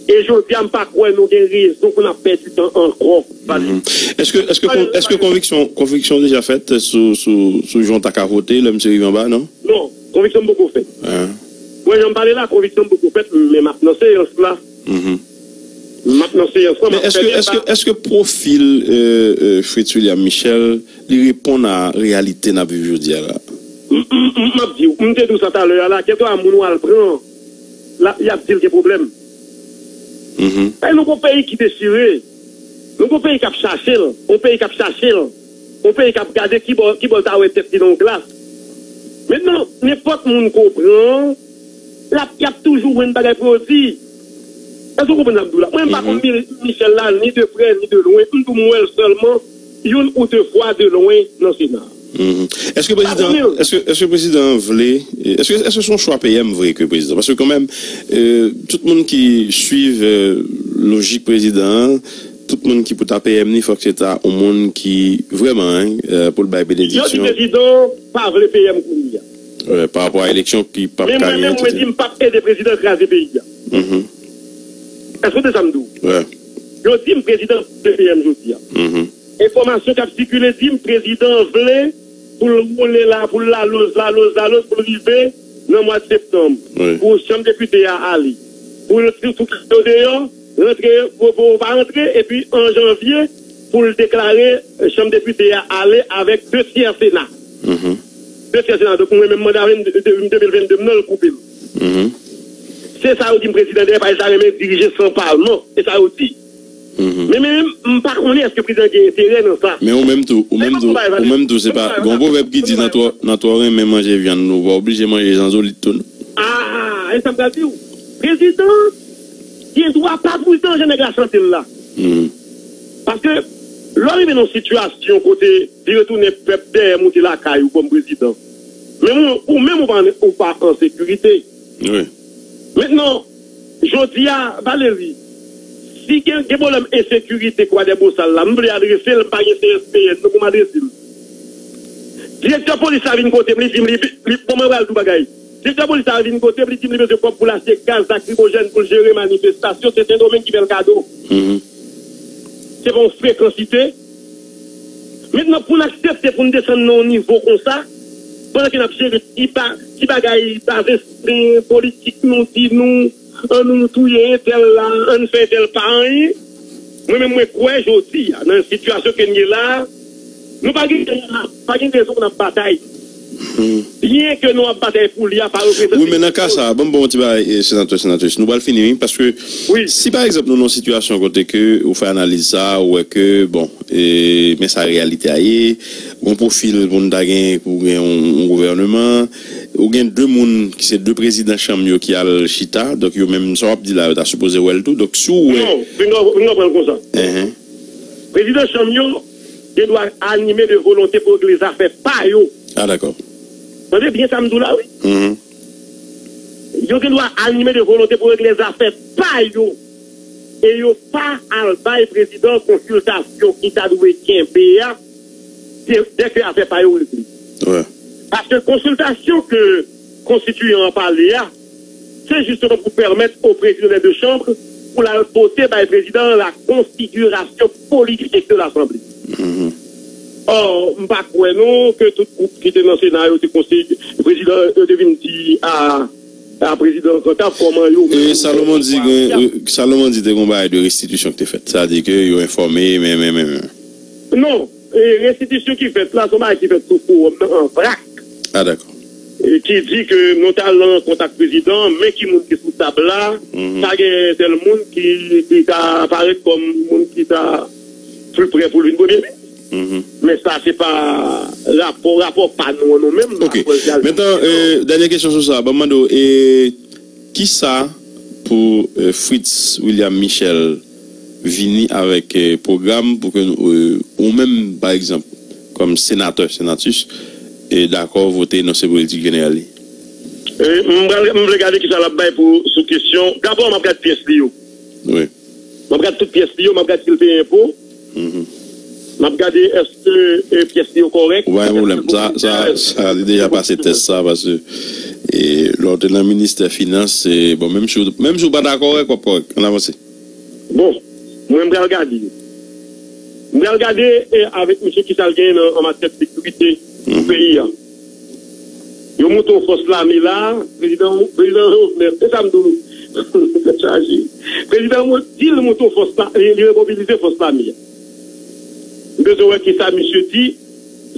E jodi a, m pa kwè nou gen rezon pou n ap pèdi tan ankò. Èske, èske, èske konviksyon, konviksyon deja fèt sou, sou, sou jan w ta ka vote lè misye rive anba, non? Non, konviksyon m poko fèt. Mwen, jan m pale la, konviksyon m poko fèt, men m ap nan seyans la. M ap nan seyans la, m ap fè deba. Èske pwofil, euh, euh, Fritz William Michel, li reponn a reyalite n ap viv jodi a la? M ap di w, m te di w sa talè a la, kèlkeswa moun w al pran, y ap di l gen pwoblèm. Paske nou gon peyi ki dechire. Nou gon peyi k ap chache l. Yon peyi k ap chache l. Yon peyi k ap gade ki bò, ki bò l ta wè tèt li nan yon glas. Mentnan, nenpòt moun ke w pran, l ap, y ap toujou jwenn bagay pou yo di. Èske w konprann sa m di w la? Mwen, m pa konn Michel la, ni de prè, ni de lwen. M di w, m wè l sèlman youn ou de fwa de lwen nan Sena. Èske prezidan, èske, èske prezidan vle, èske, èske se yon chwa P M vre ke prezidan? Paske kanmenm, euh, tout moun ki swiv, euh, lojik prezidan an, tout moun ki pou ta P M ni, fòk se ta yon moun ki vrèman, euh, pou l bay benediksyon. Yo di prezidan pa vle P M kounye a. Pa rapò a eleksyon ki p ap ka genyen. Men mwen menm, mwen di m p ap ede prezidan kraze peyi a. Èske w tande sa m di w? Yo di m prezidan vle P M jodi a. Enfòmasyon k ap sikile di m prezidan vle pou l woule la, pou l laloz, laloz, laloz, pou l rive nan mwa septanm. Pou chanm depite a ale. Pou l sou, sou kite yo deyò, rantre, pou, pou pa rantre, epi an janvye, pou l deklare chanm depite a ale avèk de tyè Sena. De tyè Sena. Donk, mwen menm manda de mil vennde m nan, l koupe m. Se sa yo di m prezidan dèyè, paske l ta renmen dirije san palman. Se sa yo di. Men men m pa konnen èske prezidan gen enterè nan sa. Men ou menm tou, ou menm tou, ou menm tou, se pa, gon pwovèb ki di nan twò, nan twò renmen manje vyann, ou pa oblije manje zanzolit tou non. Ah, e sa m pral di w. Prezidan gen dwa pa pridan jan nèg la chante l la. Paske lè w rive nan yon sitiyasyon kote li retounen pèp dèyè moute lakay ou kòm prezidan. Men ou, ou menm ou pa, ou pa an sekirite. Mentnan, jodi a, Valéry, si gen, gen pwoblèm ensekirite Kwadèbosal la, m vle adrese l, m pa gen C S P N non pou m adrese l. Direktè polis la vin kote m, li di m, li, li, bon, mwen pral di w bagay. Direktè polis la vin kote m, li di m li bezwen kòb pou l achte gaz lakrimojèn pou l jere manifestasyon, se Sendomeng ki fè l kado. Se pa yon frekansite. Mentnan, pou n aksepte pou n desann nan yon nivo konsa, pandan ke n ap jere ti, ba, ti bagay bazensten politik, nou di nou, ann nou touye entèl la, ann fè entèl pa anyen. Mwen menm, mwen kwè jodi a, nan sitiyasyon ke n ye la, nou pa gen, pa gen rezon pou n ap batay. Byen ke nou ap batay pou li a pa reprezante. Wi, men nan ka sa, ban m ba w yon ti bagay, eh, senatè, senatris. Nou pral fini, wi, paske si, pa egzanp, nou nan yon sitiyasyon kote ke ou fè analiz sa, ou wè ke, bon, eh, men sa reyalite a ye, gon pwofil pou n ta gen, pou gen yon, yon gouvèneman, ou gen de moun ki se de prezidan chanm yo ki al chita, donk yo menm, sa w ap di la, yo ta sipoze wè l tou. Donk, si w wè. Non, vin konprann l konsa. Prezidan chanm yo gen dwa anime de volonte pou regle zafè pa yo. Ah, dakò. Tande byen sa m di w la, wi. Yo gen dwa anime de volonte pou regle zafè pa yo. E yo pa al bay prezidan konsiltasyon ki ta dwe kenbe a, dè, dè ke afè pa yo regle. Paske konsiltasyon ke konstitiyan an pale a, se jisteman pou pèmèt o prezidan dè de chanm pou l al pote bay prezidan an la konfigirasyon politik de lasanble. Ò, m pa kwè non ke tout gwoup ki te nan Sena yo te konseye prezidan, yo te vin di a, a prezidan Kanta kòman yo menm. E Salomon di gen, e, Salomon di te gen yon bagay de restitisyon ki te fèt. Sa di ke yo enfòme, men, men, men, men. Non, e, restitisyon ki fèt la, se yon bagay ki fèt sou fowòm nan an vrak. Ah, dakò. E ki di ke nou t al nan rankont ak prezidan, men ki moun ki sou tab la, pa gen tèl moun ki, ki ka parèt kòm moun ki ta pli prè pou l vin premye minis. Men sa, se pa rapò, rapò pa nou an nou menm. Ok. Mentnan, e, dènye kesyon sou sa, ban m mande w, e, kisa pou, e, Fritz William Michel vini avèk, e, pwogram pou ke, e, ou menm, pa egzanp, kòm senatè, senatrice, e dakò vote enonse politik jeneral li? E, m pral, m vle gade kisa l ap bay pou, sou kesyon. Dabò, m ap gade pyès li yo. Wi. M ap gade tout pyès li yo, m ap gade si l peye enpo. M ap gade èske, e, pyès li yo kòrèk. Ou pa gen pwoblèm. Sa, sa, sa, li deja pase tès sa, paske, e, lè w te nan ministè finans, e, bon, menm si w, menm si w pa ta kòrèk, w ap kòrèk. Ann avanse. Bon, mwen, m pral gade. M pral gade, e, avèk misye kisa l genyen nan, an matyè de sekirite pou peyi a. Yo monte yon fòs lame la, prezidan, prezidan Jovenel, se sa m di w, tèt chaje. Prezidan di l monte yon fòs la, li, li remobilize fòs lame a. M bezwen wè kisa misye di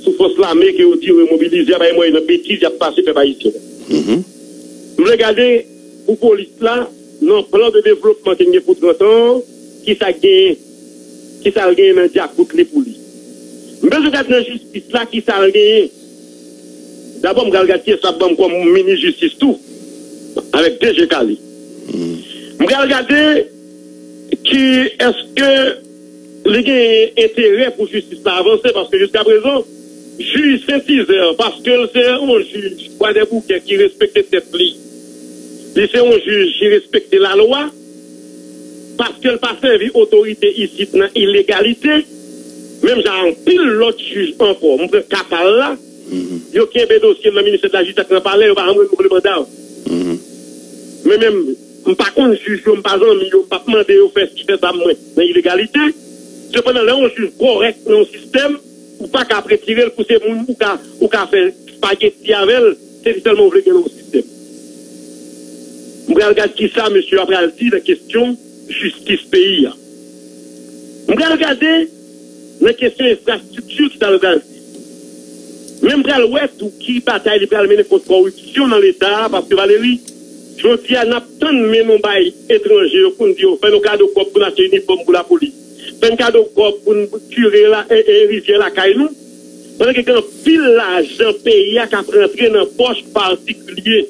sou fòs lame ke yo di yo remobilize a, bay mwen nan betiz y ap pase pèp ayisyen. M vle gade pou polis la, nan plan de devlopman ke n gen pou trant an, kisa k genyen, kisa l genyen nan dyakout li pou li. M bezwen gade nan jistis la, kisa l genyen. Dabò, m pral gade kiyès l ap ban m kòm minis jistis tou, avèk de je kale. M pral gade ki èske li gen enterè pou jistis la avanse, paske jiskaprezan, jij Sentizè, paske l se yon jij Kwadèboukè ki respekte tèt li, li se yon jij ki respekte lalwa, paske l pa sèvi otorite isit nan ilegalite, menm jan anpil lòt jij ankò. M pran ka pa l la, yo kenbe dosye m nan ministè de la jistis ak nan palè, yo pa janm revoke manda yo. Men menm, m pa konn jij yo, m pa zanmi yo, m p ap mande yo fè si fè sa mwen nan ilegalite. Sepandan, lè yon jij kòrèk nan yon sistèm, ou pa ka ap retire l pou se moun ou ka, ou ka fè espageti avè l, se li sèlman ou vle gen nan yon sistèm. M pral gade kisa mesye a pral di nan kesyon jistis peyi a. M pral gade nan kesyon enfrastrikti ki sa l pral di. Men m pral wè tou ki batay li pral mennen kont kòripsyon nan Leta a, paske Valéry, jodi a n ap tann men nou bay etranje yo pou n di yo fè nou kado kòb pou n achte inifòm pou lapolis. fè n kado kòb pou n kire la, e, e, rivyè lakay nou. Pandan ke gen anpil lajan peyi a k ap rantre nan pòch patikilye.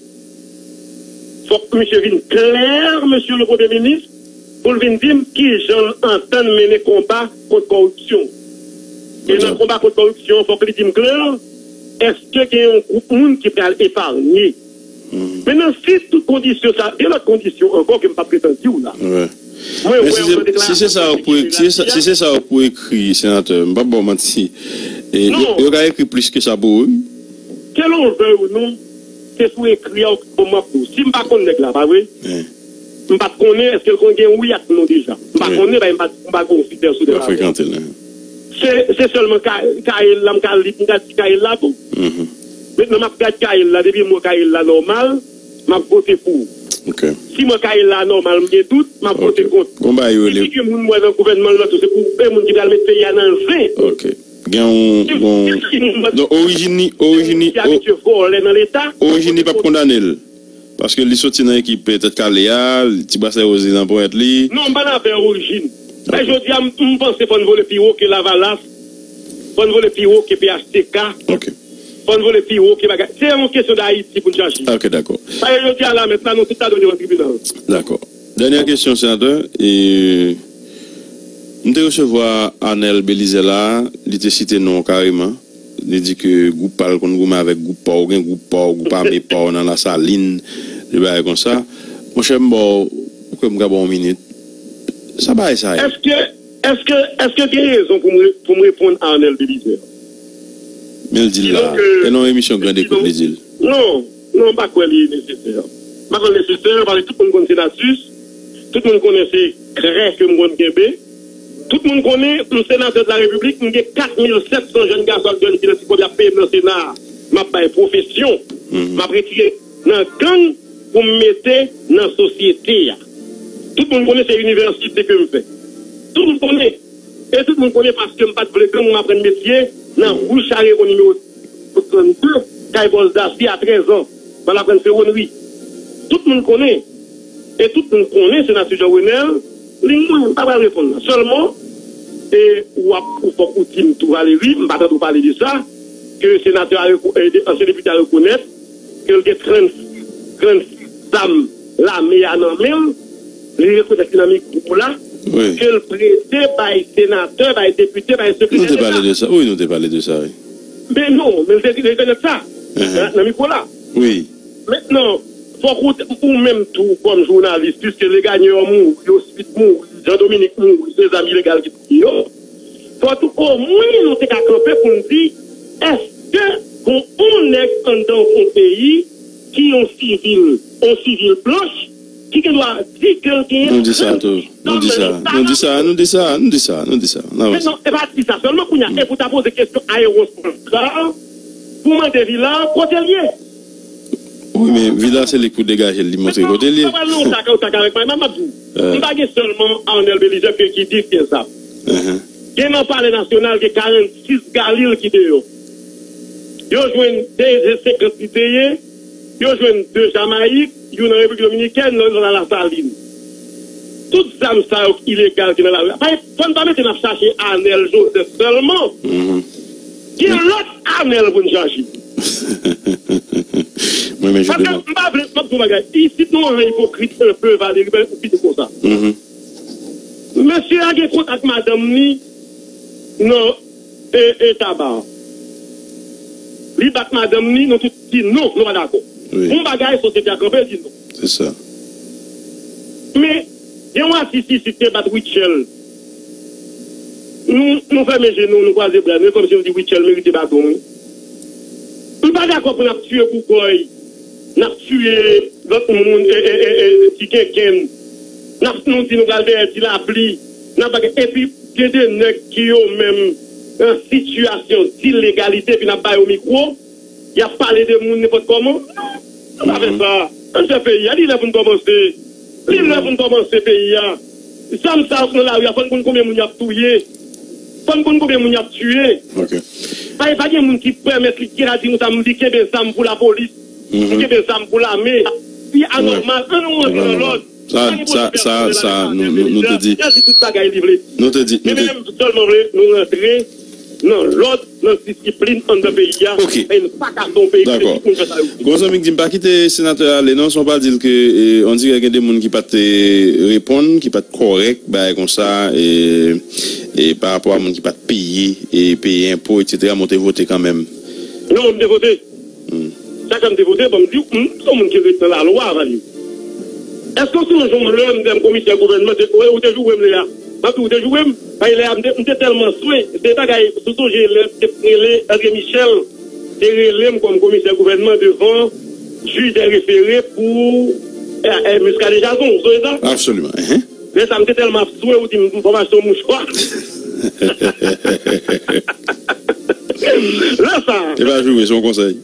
Fòk misye vin klè, mesye le premye minis, pou l vin di m kijan l antann mennen konba kont kòripsyon. E nan konba kont kòripsyon, fòk li di m klè, èske gen yon gwoup moun ki pral epaye? Mentnan, si tout kondisyon sa, gen lòt kondisyon ankò ke m p ap gentan di w la. Mwen wè yon deklarasyon politik jeneral. Si se sa w pou ekri, senatè, m p ap ba w manti. E, yo, yo ka ekri plis ke sa pou ou, wi. Ke l ou vle ou non, se sou ekri a ou bon m ap di w. Si m pa konn nèg la, pa vre? M pa t konnen èske l konn gen wi ak non deja. M pa konnen, bay m pa, m pa gen yon fi pèsonèl avè l. Se, se sèlman ka, kayè l la, m ka li, m ka di kayè l la tou. Mentnan, m ap gad kayè l la, depi m wè kayè l la nòmal, m ap vote pou. Si m wè kayè l la nòmal, m gen dout, m ap vote kont. Epi gen moun m wè nan gouvènman l la tou, se pou e moun ki pral met peyi a nan zen. Gen yon, gen yon, non, orijin li, orijin li, ki abitye vòlè nan leta. Orijin li p ap kondane l. Paske li soti nan ekip Tèt Kale a, ti brasè woz li nan ponyèt li. Non, m pa nan afè orijin. Men jodi a, m, m panse fò n vole pi wo ke Lavalas, fò n vole pi wo ke P H T K, fò n vole pi wo ke bagay. Se yon kesyon d Ayiti pou n chache. Ok, dakò. Paske jodi a la, mentnan, nou tout ta dwe devan tribinal. Dakò. Dènyè kesyon, senatè. E, m te resevwa Arnel Belizaire la, li te site non w kareman. Li di ke gwoup pa l konn goumen avèk gwoup pa w, gen gwoup pa w, gwoup ame pa w nan Lasalin, de bagay konsa. Monchè, m ba w, ou kwè m ka ba w yon minit? Sa bagay sa ye? Èske, èske, èske gen rezon pou m re-, pou m reponn Arnel Belizaire? Men l di l la. E nan yon emisyon Grand Écoute, li di l. Non, non, m pa kwè li nesesè. M pa kwè l nesesè, paske tout moun konn Senatus, tout moun konnen se krè ke m konn kenbe. Tout moun konnen m senatè de la repiblik, m gen kat mil sèt san jèn gason ak jèn fi nan ti kòb y ap peye m nan Sena a. M ap bay pwofesyon, m ap retire nan gang pou m mete nan sosyete a. Tout moun konnen se inivèsite ke m fè. Tout moun konnen. E tout moun konnen paske m pa t vle gang, m aprann metye nan Rue Charrero nimewo trannde, kay Bòz Dasi a trèz an. M al aprann sewonri. Tout moun konnen. E tout moun konnen senatè Jean Renel, li mwen, m pa pral reponn nan. Sèlman, e w ap, ou fòk ou di m tou, Valery, m pa tande w pale de sa, ke senatè a reko-, e, de, ansyen depite a rekonèt ke l gen trannsis, trannsis zam lame a nan men l, li rekonèt li nan mikwo la, ke l prete bay senatè, bay depite, bay sekretè deta. Nou te pale de sa, wi, nou te pale de sa, wi. Men non, men l te rekonèt sa nan, nan mikwo la. Wi. Mentnan, fòk ou, ou menm tou, kòm jounalis, piske Leganyè mouri, Oswit mouri, Jean Dominique mouri, se zam ilegal ki touye yo. Fòk tou, omwen, nou te ka kanpe pou n di, èske gon yon nèg anndan yon peyi ki yon sivil, yon sivil blanch, ki gen dwa di ke l genyen... Nou di sa tou. Nou di sa. Nou di sa, nou di sa, nou di sa, nou di sa. Mentnan, e pa di sa sèlman kounye a, e pou ta poze kesyon aewospas la, pou mande Vila kote l ye. Wi, men Vila se li k pou degaje l, li montre kote l ye. Mwen pa pral nan yon tak, yon tak avèk Mike, m ap di w. M pa gen sèlman Arnel Belizaire ke ki di ke sa. Gen nan Palè Nasyonal, gen karannsis galil ki deyò. Yo jwenn de senkant ki peye, yo jwenn de Jamayik, youn an Repiblik Dominikèn, lòt nan Lasalin. Tout zam sa yo ki ilegal ki nan lari a. Pa, fò n pa mete n ap chache Arnel Joseph sèlman. Gen lòt Arnel pou n chache. Mwen, men, Paske m pa vle, m ap di w bagay. Isit, nou anyen ipokrit, enpe, Valery, pa gen pito konsa. Mesye a gen kont ak madanm li nan, e, e, Taba. Li bat madanm li, nou tout di non, nou pa dakò. Bon bagay, sosyete a kanpe, di non. Se sa. Men, gen yon atis isit te bat Rutshelle. Nou, nou fèmen je nou, nou kwaze bra nou, e kòmsi nou di Rutshelle merite baton, wi. M pa dakò pou n ap tiye koukòy, n ap tiye lòt moun, e, e, e, e, ti kenkenn. N ap, nou di nou pral dèyè ti lapli. N ap bagay. Epi, gen de nèg ki yo menm nan sitiyasyon dilegalite, epi n ap ba yo mikwo. Y ap pale de moun nenpòt kòman. Non, ann pa fè sa. Ann fè peyi a. Li lè pou n kòmanse. Li lè pou n kòmanse peyi a. Zam sa yo k nan lari a, fò n konn konbyen moun y ap touye. Fò n konn konbyen moun y ap tiye. Pa, pa gen moun ki pèmèt li, ki ka di nou sa, m di kenbe zam pou lapolis, m kenbe zam pou lame. Li anòmal. Ann nou rantre nan lòd. Sa, sa, sa, sa, nou, nou, nou te di. Li di tout bagay li vle. Nou te di, nou te. Men menm sèlman vle nou rantre nan lòd, nan disiplin anndan peyi a. Ok. E nou pa ka fè yon peyi kredi pou nou fè sa yo. Dakò. Gon zanmi k di m pa kite senatè a ale non, san w pa di l ke, e, on dirè gen de moun ki pa t, e, reponn, ki pa t kòrèk, bagay konsa, e, e pa rapò a moun ki pa t peye, e peye enpo, etsetera, men w te vote kanmenm. Non, m te vote. Hmm. Sa k fè m te vote, ban m di w, m se yon moun ki ret nan lalwa, Vali. Èske w sonje yon lè m te komisè gouvènman, te, ou te joure m lè a? M ap di w, ou te joure m. Paske lè a, m te, m te tèlman swe, se bagay, si w sonje lè m te rele André Michel, te rele m kòm komisè gouvènman devan jij dè refere pou, e, e, Muscadin Jackson, ou sonje sa? Absoliman. Lè sa, m te tèlman ap swe, ou di m, fò m achte yon mouchwa. Lè sa. E pa joure, se yon konsèy.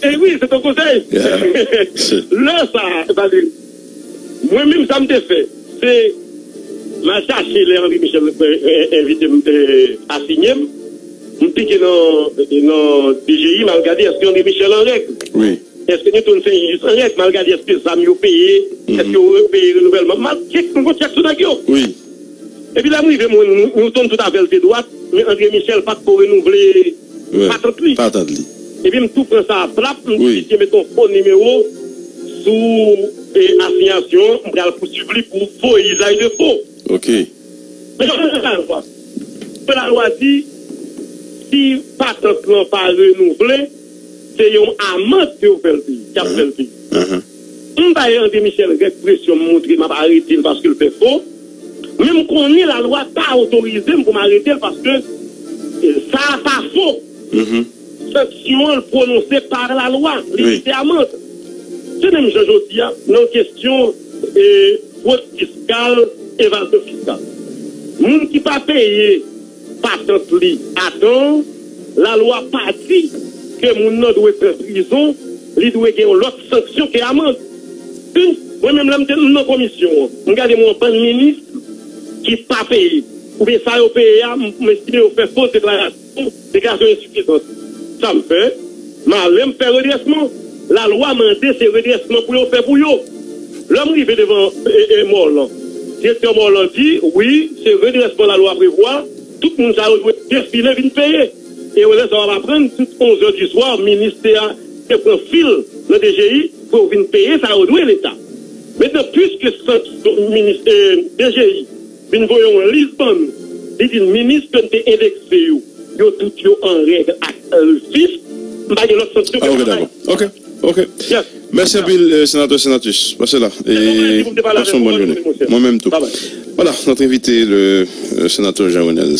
E wi, se yon konsèy. Lè sa, Valery, mwen menm, sa m te fè, se m al chache lè André Michel, e, e, envite m, e, asinye m. M pike nan, nan D G I, m al gade èske André Michel an règ. Wi. Èske Newton Saint Juste an règ? M al gade èske zam yo peye, èske yo peye renouvèlman. M al tchèk, m gon tchèk sou nèg yo. Wi. Epi lè m rive, m wè Newton tout afè l te dwat, men André Michel pa t ko renouvle patant li. Patant li. Epi m tou pran sa a plap, m di misye met yon fo nimewo sou, e, asiyasyon, m pral pouswiv li pou fo, izaj de fo. Ok. Men jan lalwa, lalwa di, si patant lan pa renouvle, se yon amand ke yo fè l peye, y ap fè l peye. M bay André Michel règ presyon, m montre m ap arete l paske l fè fo. Men m konnen lalwa pa otorize m pou m arete l paske, e, sa a pa fo. Sanksyon an pwononse pa lalwa, li se amand. Se menm jan jodi a, nan kesyon, e, fwod fiskal, evazyon fiskal. Moun ki pa peye patant li a tan, lalwa pa di ke moun nan dwe pran prizon, li dwe gen yon lòt sanksyon ke amand. Mwen menm, lè m te nan komisyon an, m gade m wè yon bann minis ki pa peye. Oubyen sa yo peye a, m, m estime yo fè fo deklarasyon, deklarasyon ensifizan. Sa m fè, m ale m fè redrèsman. Lalwa mande se redrèsman pou yo fè pou yo. Lè m rive devan, e, e, Morlan, direktè Morlan di, wi, se redrèsman lalwa prevwa, tout moun sa yo dwe defile vin peye. E lè sa w ap aprann, tout onz è di swa, minis te a, te pran fil nan D G I pou yo vin peye sa yo dwe Leta. Mentnan, piske sanksyon minis, e, D G I vin voye yon lis ban nou, li di n minis ke n te endekse yo, yo tout yo an règ ak, e, fis, m pa gen lòt sanksyon ke m pa bay. Ok, ok. Mèsi anpil, e, senatè, senatrice. Pase la. E, pase yon bòn jounen. Mwen menm tou. Vwala, nou te envite le, e, senatè Jean Renel.